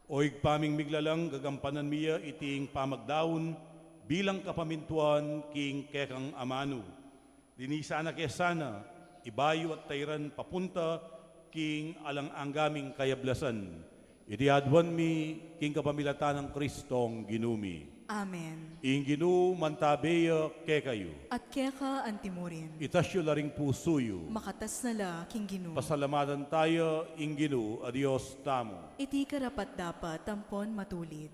O Ibpa ming miglalang, gagampanan mi ya iting pamagdaun bilang kapamintuan king kekang amanu. Linisan na ke sana, ibayu at tairan papunta king alang angga ming kayablasan. Iti aduan mi king kapamilatan nang Kristong Ginu mi. Amen. Ing Ginu mantabe ya kekayu. At keka antimurin. Itas yu la ring pusu yu. Makatas na la king Ginu. Pasalamatan taya ing Ginu a Dios tamu. Iti karapat-dapat ampon matulid.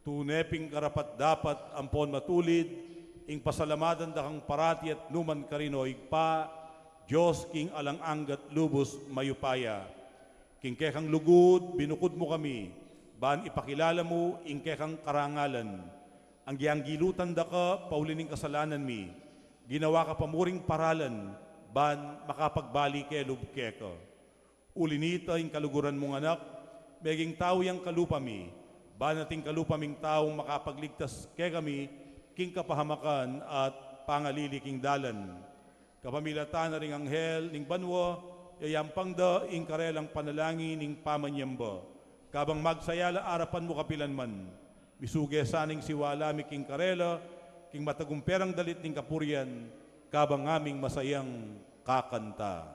Tune pin karapat-dapat ampon matulid ing pasalamatan da kang parati at nukarin man, o Ibpa, Dios king alang angga at lubus mayupaya. King kekang lugud binukud mu kami, ban ipakilala mu ing kekang karangalan. Anggiang gilutan da ka pauli ning kasalanan mi, ginawa ka pa mu ring paralan, ban makapagbalik e lub keka. Uli na nita, ing kaluguran mung Anak, meging tau yang kalupa mi, ban ating kalupa ming tau makapagligtas kekami king kapahamakan at pangalili king dalan. Kapamilatan na ring anghel ning banua, yayampang da ing karelang panalangin ning pamanyamba. Kabang magsaya la arapan mu kapilan man, misuge sana ing siwala mi king karela, king matagumperang dalit ning kapurian, kabang ngaming masayang kakanta.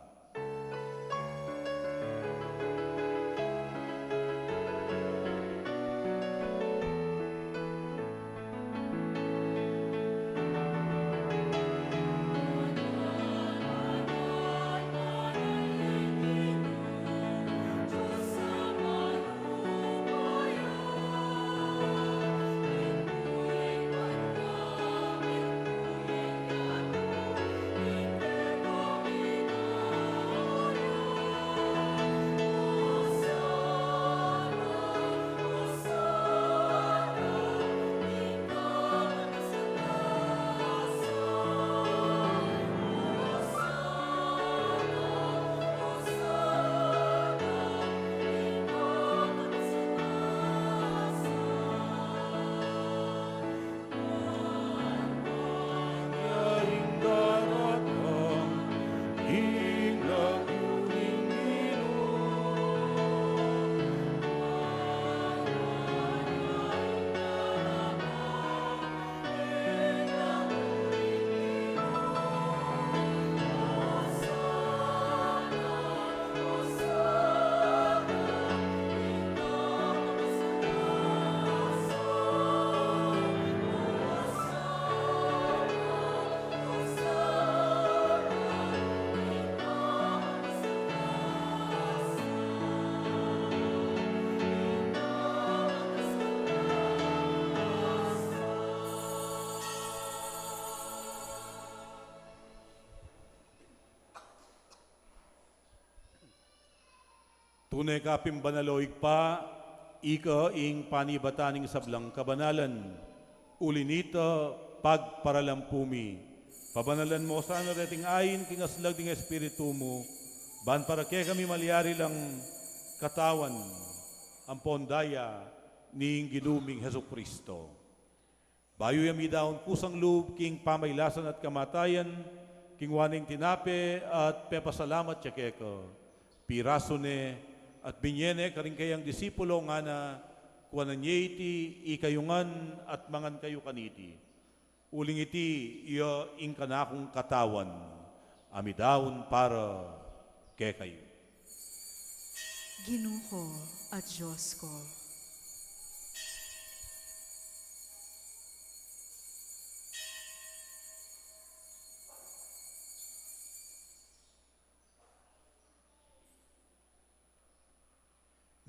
Tune ka pin banal, o Ibpa, ika ing panibatan ning sablang kabanalan. Uli na nita, pagparalampu mi. Pabanalan mu sana reting ain king aslag ning Espiritu mu, ban para kekami malyari lang katawan ampon daya ning Ginu ming Jesucristo. Bayu ya midaun kusang lub king pamailasan at kamatayan, kinua ne ing tinape at pepasalamat ya keka. Pirasu ne at binye ne karing kayang disipulo, ngana, kuanan ye iti ikayu ngan at mangan kayu kaniti. Uling iti ya ing kanakung katawan a midaun para kekayu. Ginu ku at Dios ku.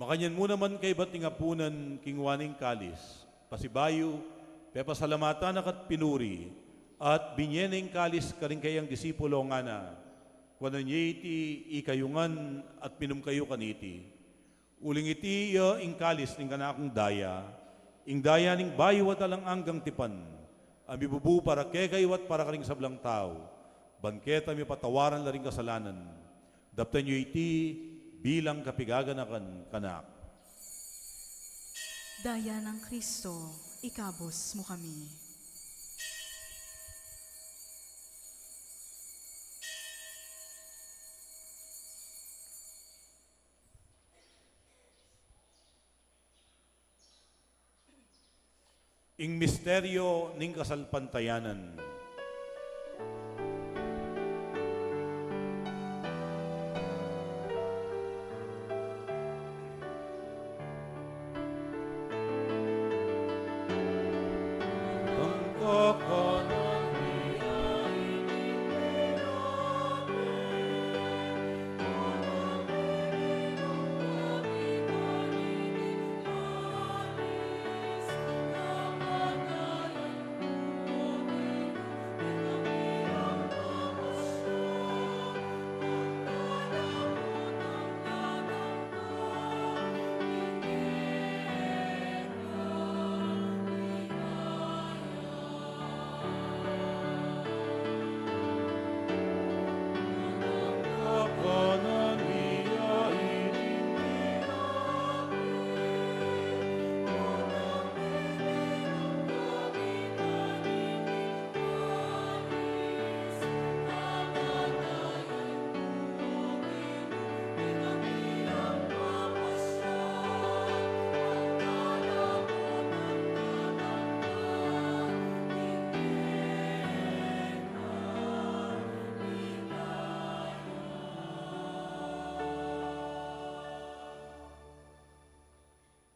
Makanyan mu naman kaybat ning apunan, kinua ne ing kalis, pasibayu pepasalamatan na ka at pinuri, at binye ne ing kalis karing kayang disipulo, ngana, kuanan ye iti ikayu ngan at minum kayu kaniti. Uling iti ya ing kalis ning kanakung daya, ing daya ning bayu at alang anggang tipan, a mibubu para kekayu at para karing sablang tau, ban keta mipatawaran la ring kasalanan. Daptan yu iti bilang kapigaganakan kanak. Daya nang Kristo, ikabus mu kami. Ing misteryo ning kasalpantayanan.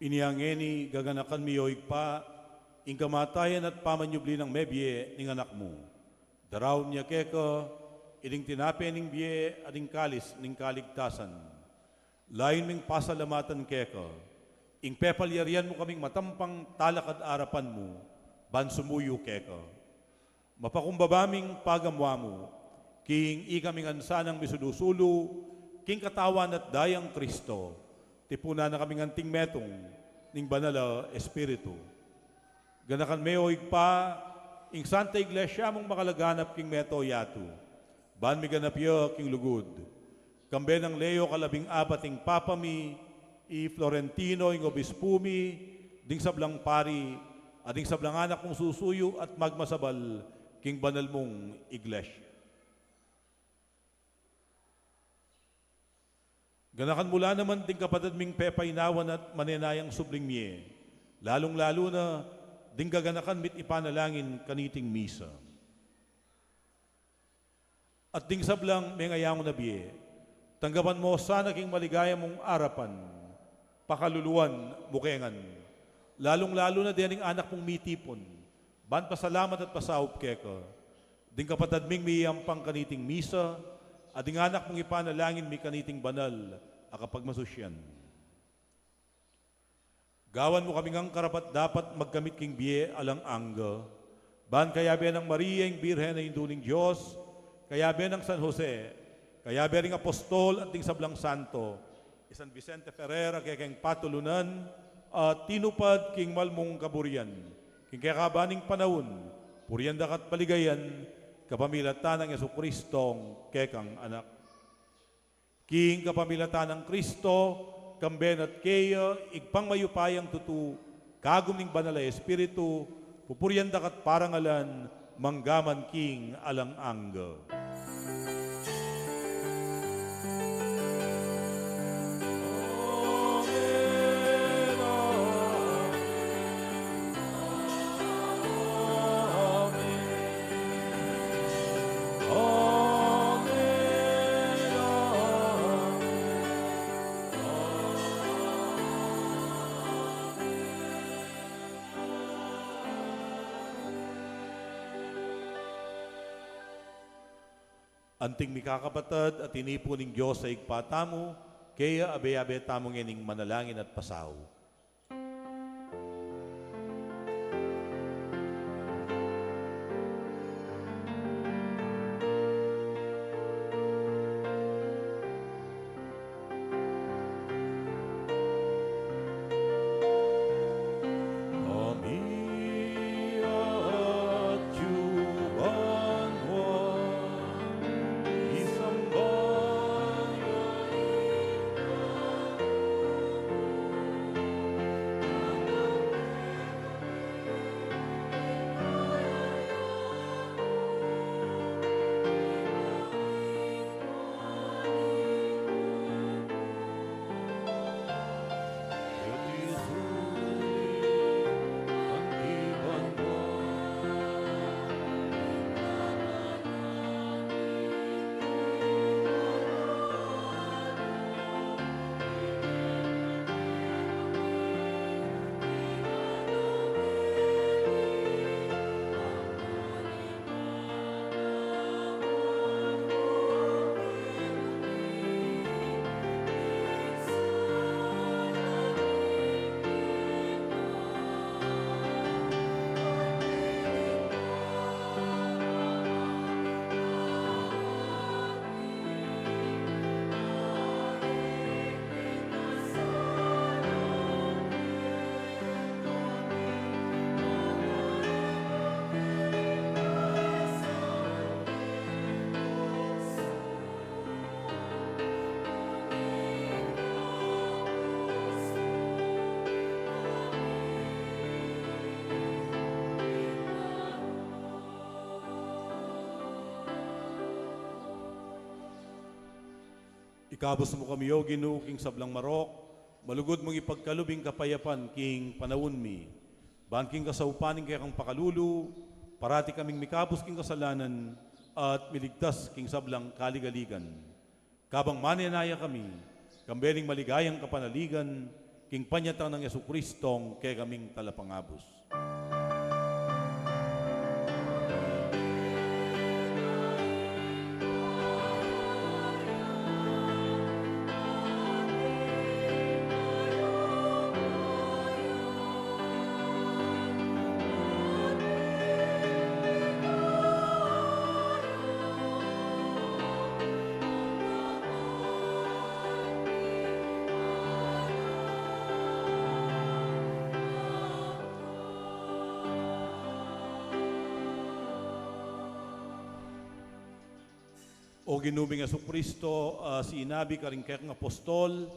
Inya ngeni gaganakan mi, o Ibpa, ing kamatayan at pamanyubli nang mebie ning Anak mu. Daraun mi keka iting tinape ning bie at ing kalis ning kaligtasan. Layun ming pasalamatan keka ing pepalyarian mu kaming matampang talakad arapan mu ban sumuyu keka. Mapakumbaba ming pagamuan mu king ikami ngan sanang misulu-sulu king Katawan at Dayang Kristo, tipunan na kaming anting metung ning Banal a Espiritu. Ganakan me, o Ibpa, ing Santa Iglesia mung makalaganap king mabilug a yatu, ban miganap ya king lugud. Kambe nang Leo kalabing apat ing Papa mi, i Florentino ing Obispu mi, ding sablang pari, at ding sablang anak mung susuyu at magmasabal king banal mung Iglesia. Ganakan mu la naman ding kapatad ming pepainawan at manenayang subling mie, lalung-lalu na ding gaganakan mi't ipanalangin kaniting misa. At ding sablang mengayangu na bie, tanggapan mu sana king maligaya mung arapan, pakaluluan mu ke ngan, lalung-lalu na dening anak mung mitipun ban pasalamat at pasaup keka. Ding kapatad ming miyampang kaniting misa, at ding anak mung ipanalangin mi kaniting banal a kapagmasusian. Gawan mu kami ngang karapat-dapat magkamit king bie alang angga, ban kayabe nang Maria ing Birhen a Indu ning Dios, kayabe nang San Jose, kayabe ring apostol at ding sablang santo, i San Vicente Ferrer a kekeng patulunan, a tinupad king malmung kaburian king kekaban ning panaun, purian da ka't paligayan kapamilatan nang Jesucristong kekang Anak. King kapamilatan nang Kristo, kambe na't keya, Ibpang mayupayang tutu, kagum ning Banal a Espiritu, pupurian da ka't parangalan manggaman king alang angga. Anting mikakapatad a tinipun ning Dios a Ibpa tamu, keya abe-abe tamu ngening manalangin at pasaup. Ikabus mu kami, O Ginu, king sablang marok, malugud mung ipagkalub ing kapayapan king panaun mi. Ban king kasaupan ning kekang pakalulu, parati kaming mikabus king kasalanan at miligtas king sablang kaligaligan. Kabang manenaya kami, kambe ning maligayang kapanaligan, king panyatang nang Jesucristong kekaming Talapangabus. O Ginu ming Jesucristo, a sinabi karing kekang apostol,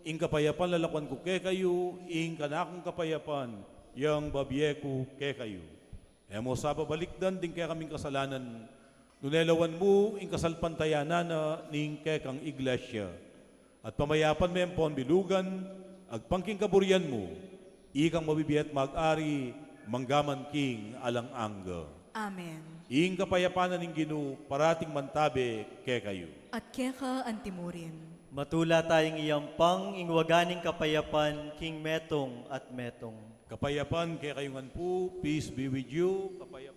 ing kapayapan lalakuan ku kekayu, ing kanakung kapayapan yang bibie ku kekayu. E mu sa babalikdan ding kekaming kasalanan, nune lawan mu ing kasalpantayanan na ning kekang iglesia. At pamayapan me ampon bilugan, agpang king kaburian mu, ikang mabibie at mag-ari, mangga man king alang angga. Amen. Ing kapayapan na ning Ginu, parating mantabe kekayu. At keka antimurin. Matula tayang iampang ing waga ning kapayapan king metung at metung. Kapayapan kekayu ngan pu, peace be with you, kapayapan.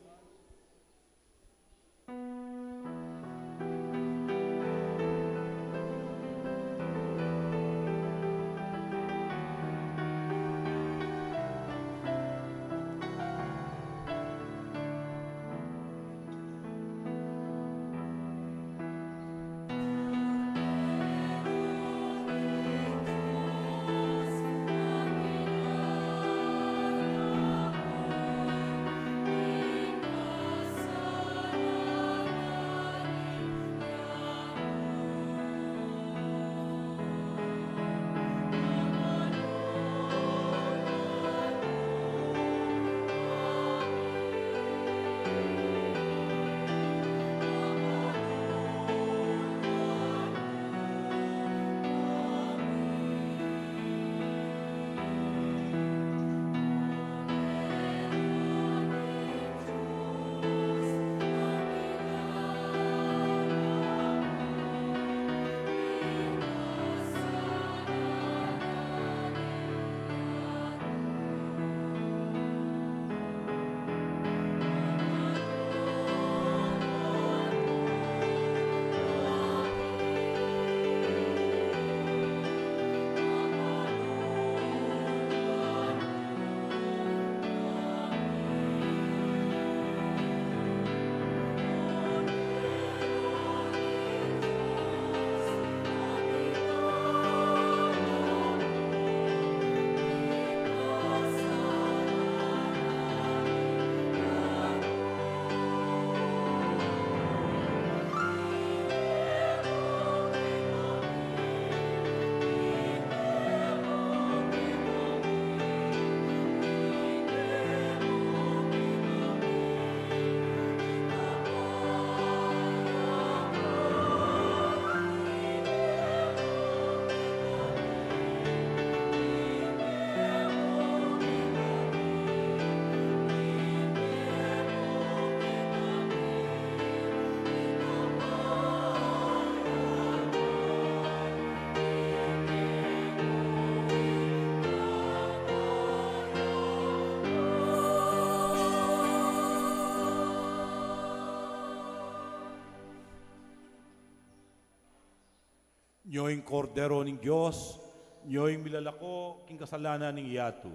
Nyo ing Kordero ning Dios, nyo ing milalako king kasalanan ning yatu.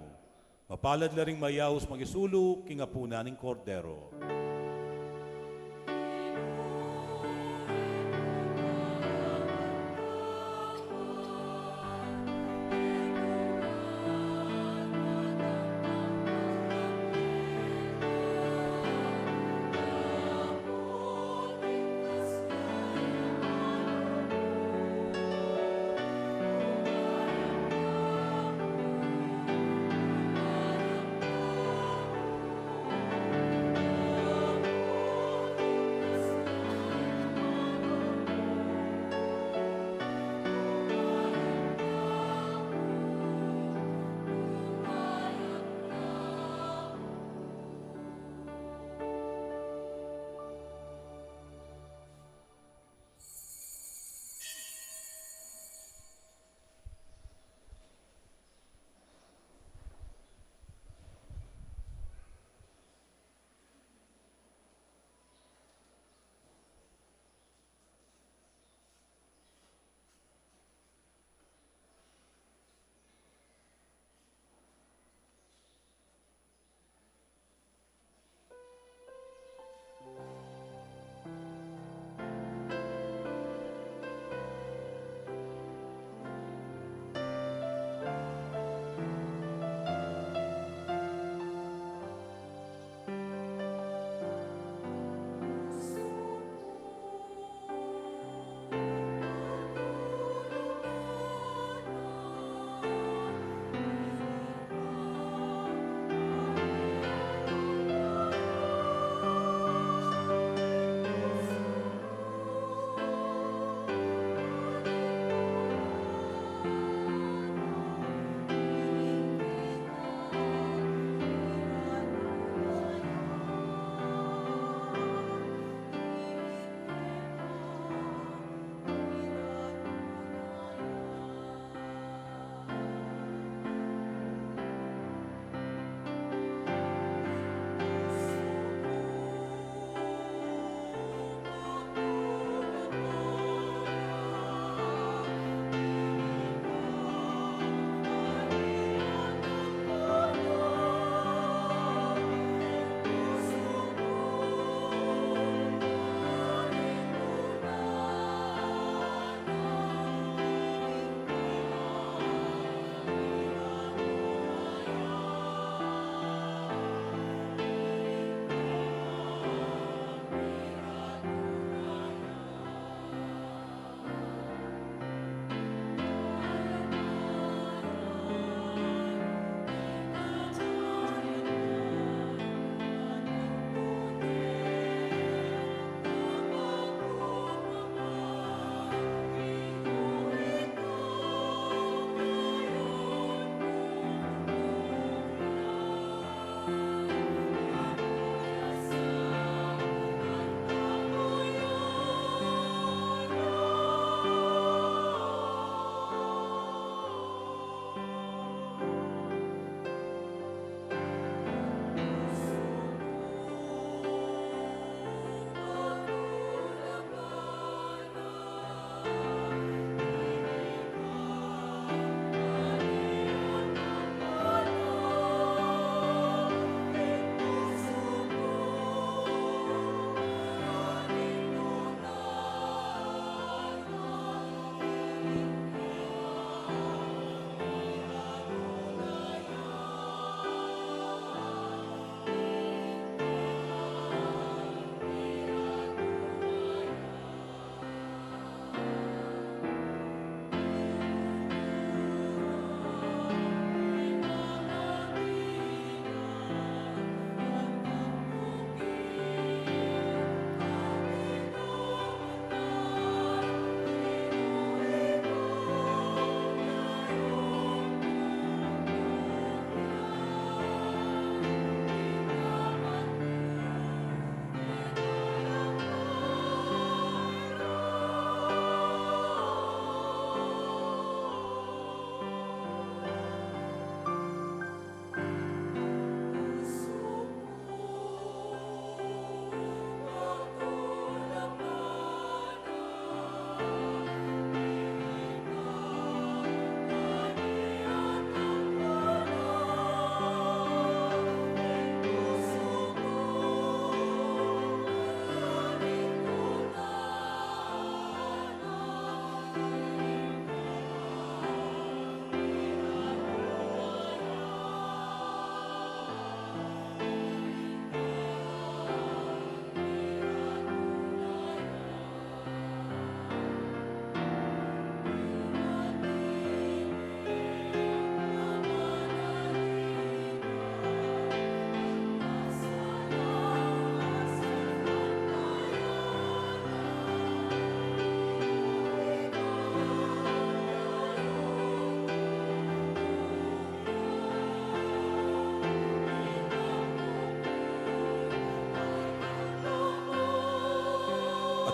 Mapalad la ring mayaus makisulu king apunan ning Kordero.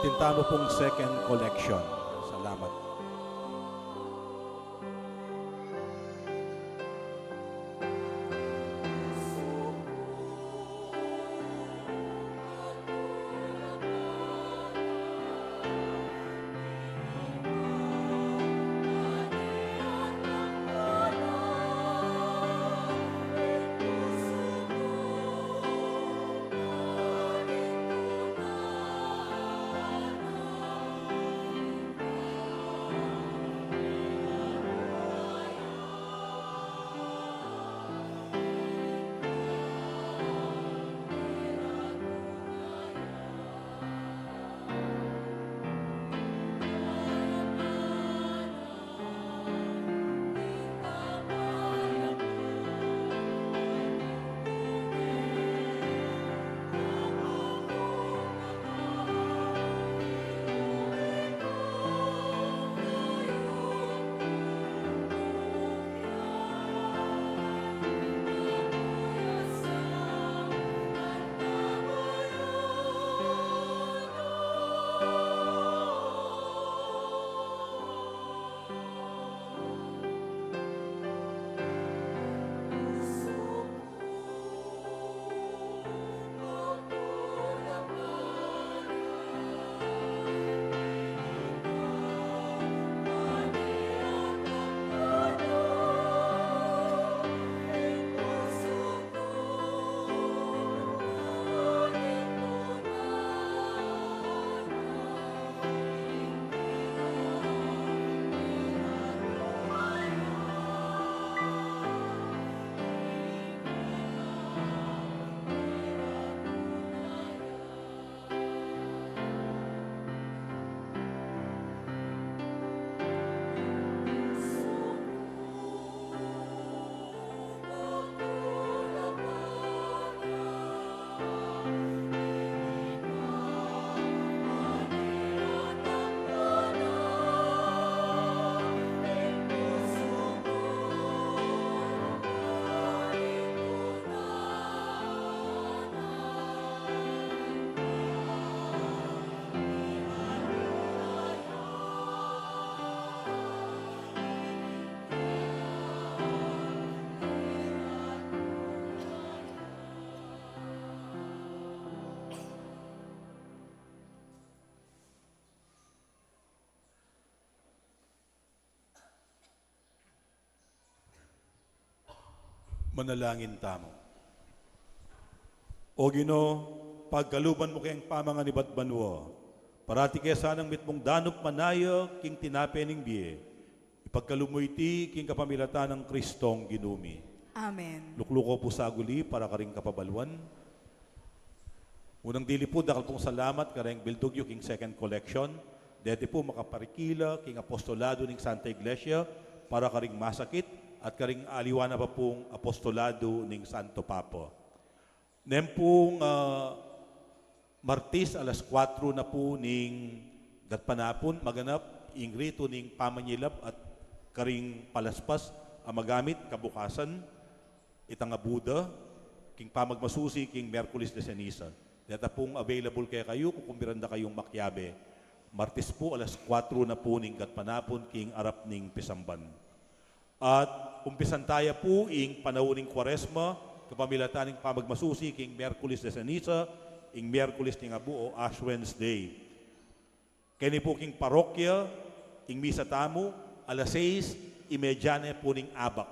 Atin tamu pung second collection. Salamat. Manalangin tamu. O Ginu, pagkaluban mu keng pamangan ibat banua, parati ke sanang mitmung danup manaya king tinape ning bie. Ipagkalub mu iti king kapamilatan nang Kristong Ginu mi. Amen. Lukluku pu saguli para karing kapabaluan. Unang dili pu, dakal pung salamat kareng bildug yu king second collection. Deti pu makaparikila king apostolado ning Santa Iglesia para karing masakit at karing aliwa na pa pung apostolado ning Santo Papa. Neng pung, ah, Martis alas kuatro na pu ning gatpanapun, maganap ing ritu ning pamanyilab at karing palaspas a magamit kabukasan. Itang abuda king pamagmasusi king Miyerkules de Ceniza. Deta pung available kekayu, kukumbiran da kayung makiabe. Martis pu, alas kuatro na pu ning gatpanapun king arap ning pisamban. At umpisan taya pu ing panaun ning Kuaresma kapamilatan ning pamagmasusi king Miyerkules de Ceniza, ing Miyerkules ning Abu o Ash Wednesday. Keni pu king parokya, ing misa tamu, alas seis y media ne pu ning abak.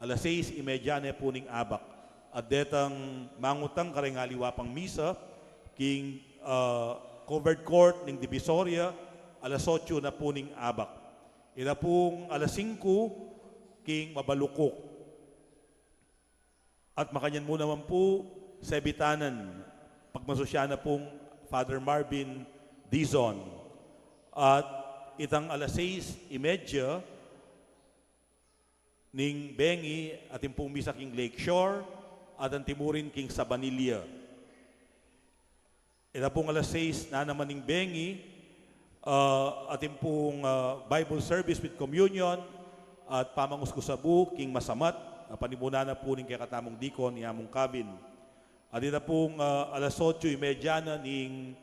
Alas seis y media ne pu ning abak. At detang mangutang kareng aliwa pang misa, king, ah, covered court ning Divisoria, alas otso na pu ning abak. Ita pung alas singku, king Mabalukuk. At makanyan mu naman pu, sebitanan, pagmasusyan na pung Father Marvin Dizon. At itang alas sais y media ning bengi, atin pung misa king Lakeshore, at antimurin king Sabanilla. Ita pung alas sais na naman ning bengi, ah, atin pung, ah, Bible service with communion at pamanguskus abu king masamat, a panimunan na pu ning kekatamung dikon, i Among Kevin. At ita pung, ah, alas otso y media na ning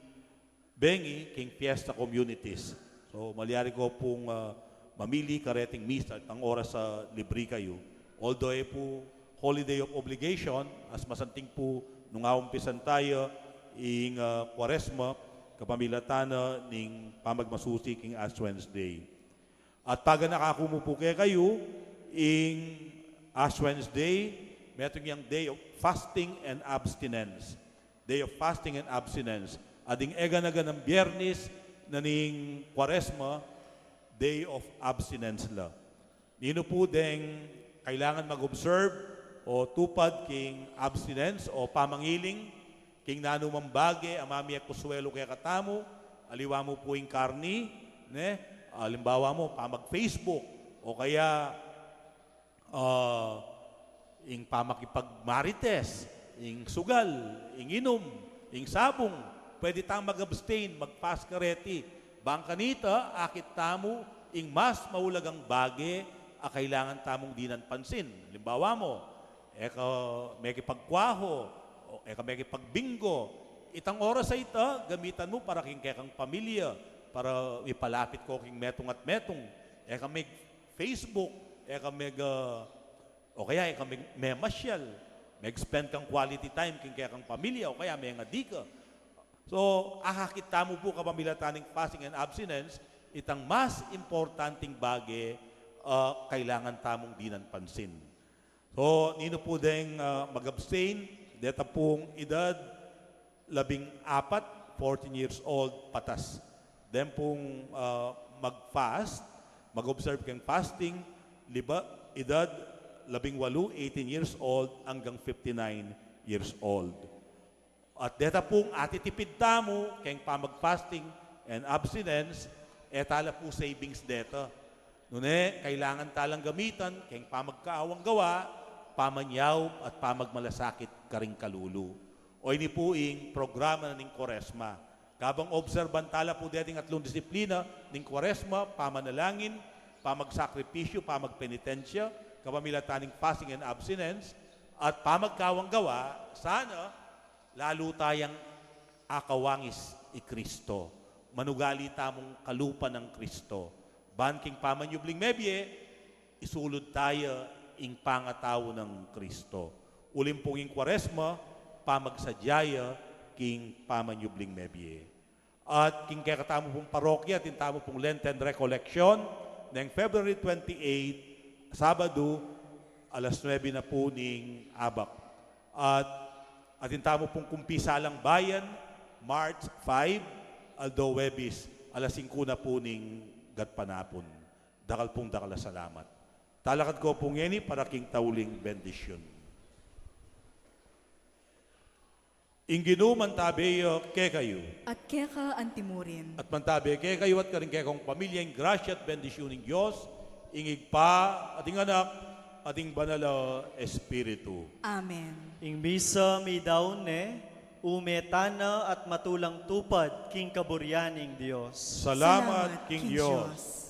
bengi king fiesta communities. So, malyari ko pung, ah, mamili kareting misa at ang oras a libri kayu. Although e pu holiday of obligation, mas masanting pu nung aumpisan taya ing, ah, Kuaresma, kapamilatan na ning pamagmasusi king Ash Wednesday. At paganaka ku mu pu kekayu, ing Ash Wednesday, metung yang day of fasting and abstinence. Day of fasting and abstinence. At ding e gana-ganang Biyernes na ning Kuaresma, day of abstinence la. Ninu pu deng kailangan mag-observe o tupad king abstinence o pamangiling king nanumang bage a mamie kuswelu kekatamu, aliwa mu pu ing karni, ne? Alimbawa mu, pamag-Facebook, o kaya, ah, ing pamakipagmarites, ing sugal, ing inum, ing sabung, pwede tang mag-abstain, mag-fast kareti. Bang kanita, akit tamu ing mas maulagang bage a kailangan tamung dinan pansin. Alimbawa mu, e ka mekipagkwaho, o e ka mekipagbingo, itang oras a ita, gamitan mu para king kekang pamilya, para mipalapit ko king metung at metung. E ka meg-Facebook, e ka meg, ah, o kaya e ka meg-, memasyal, meg-spend kang quality time king kekang pamilya, o kaya mengadi ka. So, akakit tamu pu kapamilatan ning fasting and abstinence, itang mas importanteng bage, ah, kailangan tamung dinan pansin. So, ninu pu deng, ah, mag-abstain, deta pung edad labing apat, fourteen years old, patas. Deng pung, ah, mag-fast, mag-observe keng fasting, liba, edad labing walu, eighteen years old, anggang fifty-nine years old. At deta pung atitipid tamu keng pamag-fasting and abstinence, e tala pu savings deta. Nune, kailangan talang gamitan keng pamagkaawang gawa, pamanyaup at pamagmalasakit karing kalulu. O ini pu ing programa na ning Kuaresma. Kabang obserban tala pu deting atlung disiplina ning Kuaresma, pamanalangin, pamagsakripisyu, pamagpenitensya, kapamilatan ning fasting and abstinence, at pamagkaawang gawa, sana lalu tayang akawangis i Kristo. Manugali tamung kalupa nang Kristo. Ban king pamanyubling mebie, isulud taya ing pangatau nang Kristo. Uling pung ing Kuaresma, pamagsadya ya king pamanyubling mebie. At king kekatamu pung parokya, atin tamu pung Lenten Recollection, neng February twenty-eight, Sabadu, alas nuebe na pu ning abak. At atin tamu pung kumpisalang bayan, March five, aldo Huwebes, alas singku na pu ning gatpanapun. Dakal pung dakal a salamat. Talakad ko pu ngeni para king tauling bendisyun. Ing Ginu mantabe ya kekayu. At keka antimurin. At mantabe kekayu at karing kekong pamilya ing grasya at bendisyun ning Dios, ing Ibpa, at ing Anak, at ing Banal a Espiritu. Amen. Ing misa midaun ne, ume tana at matulang tupad king kaburian ning Dios. Salamat king Dios.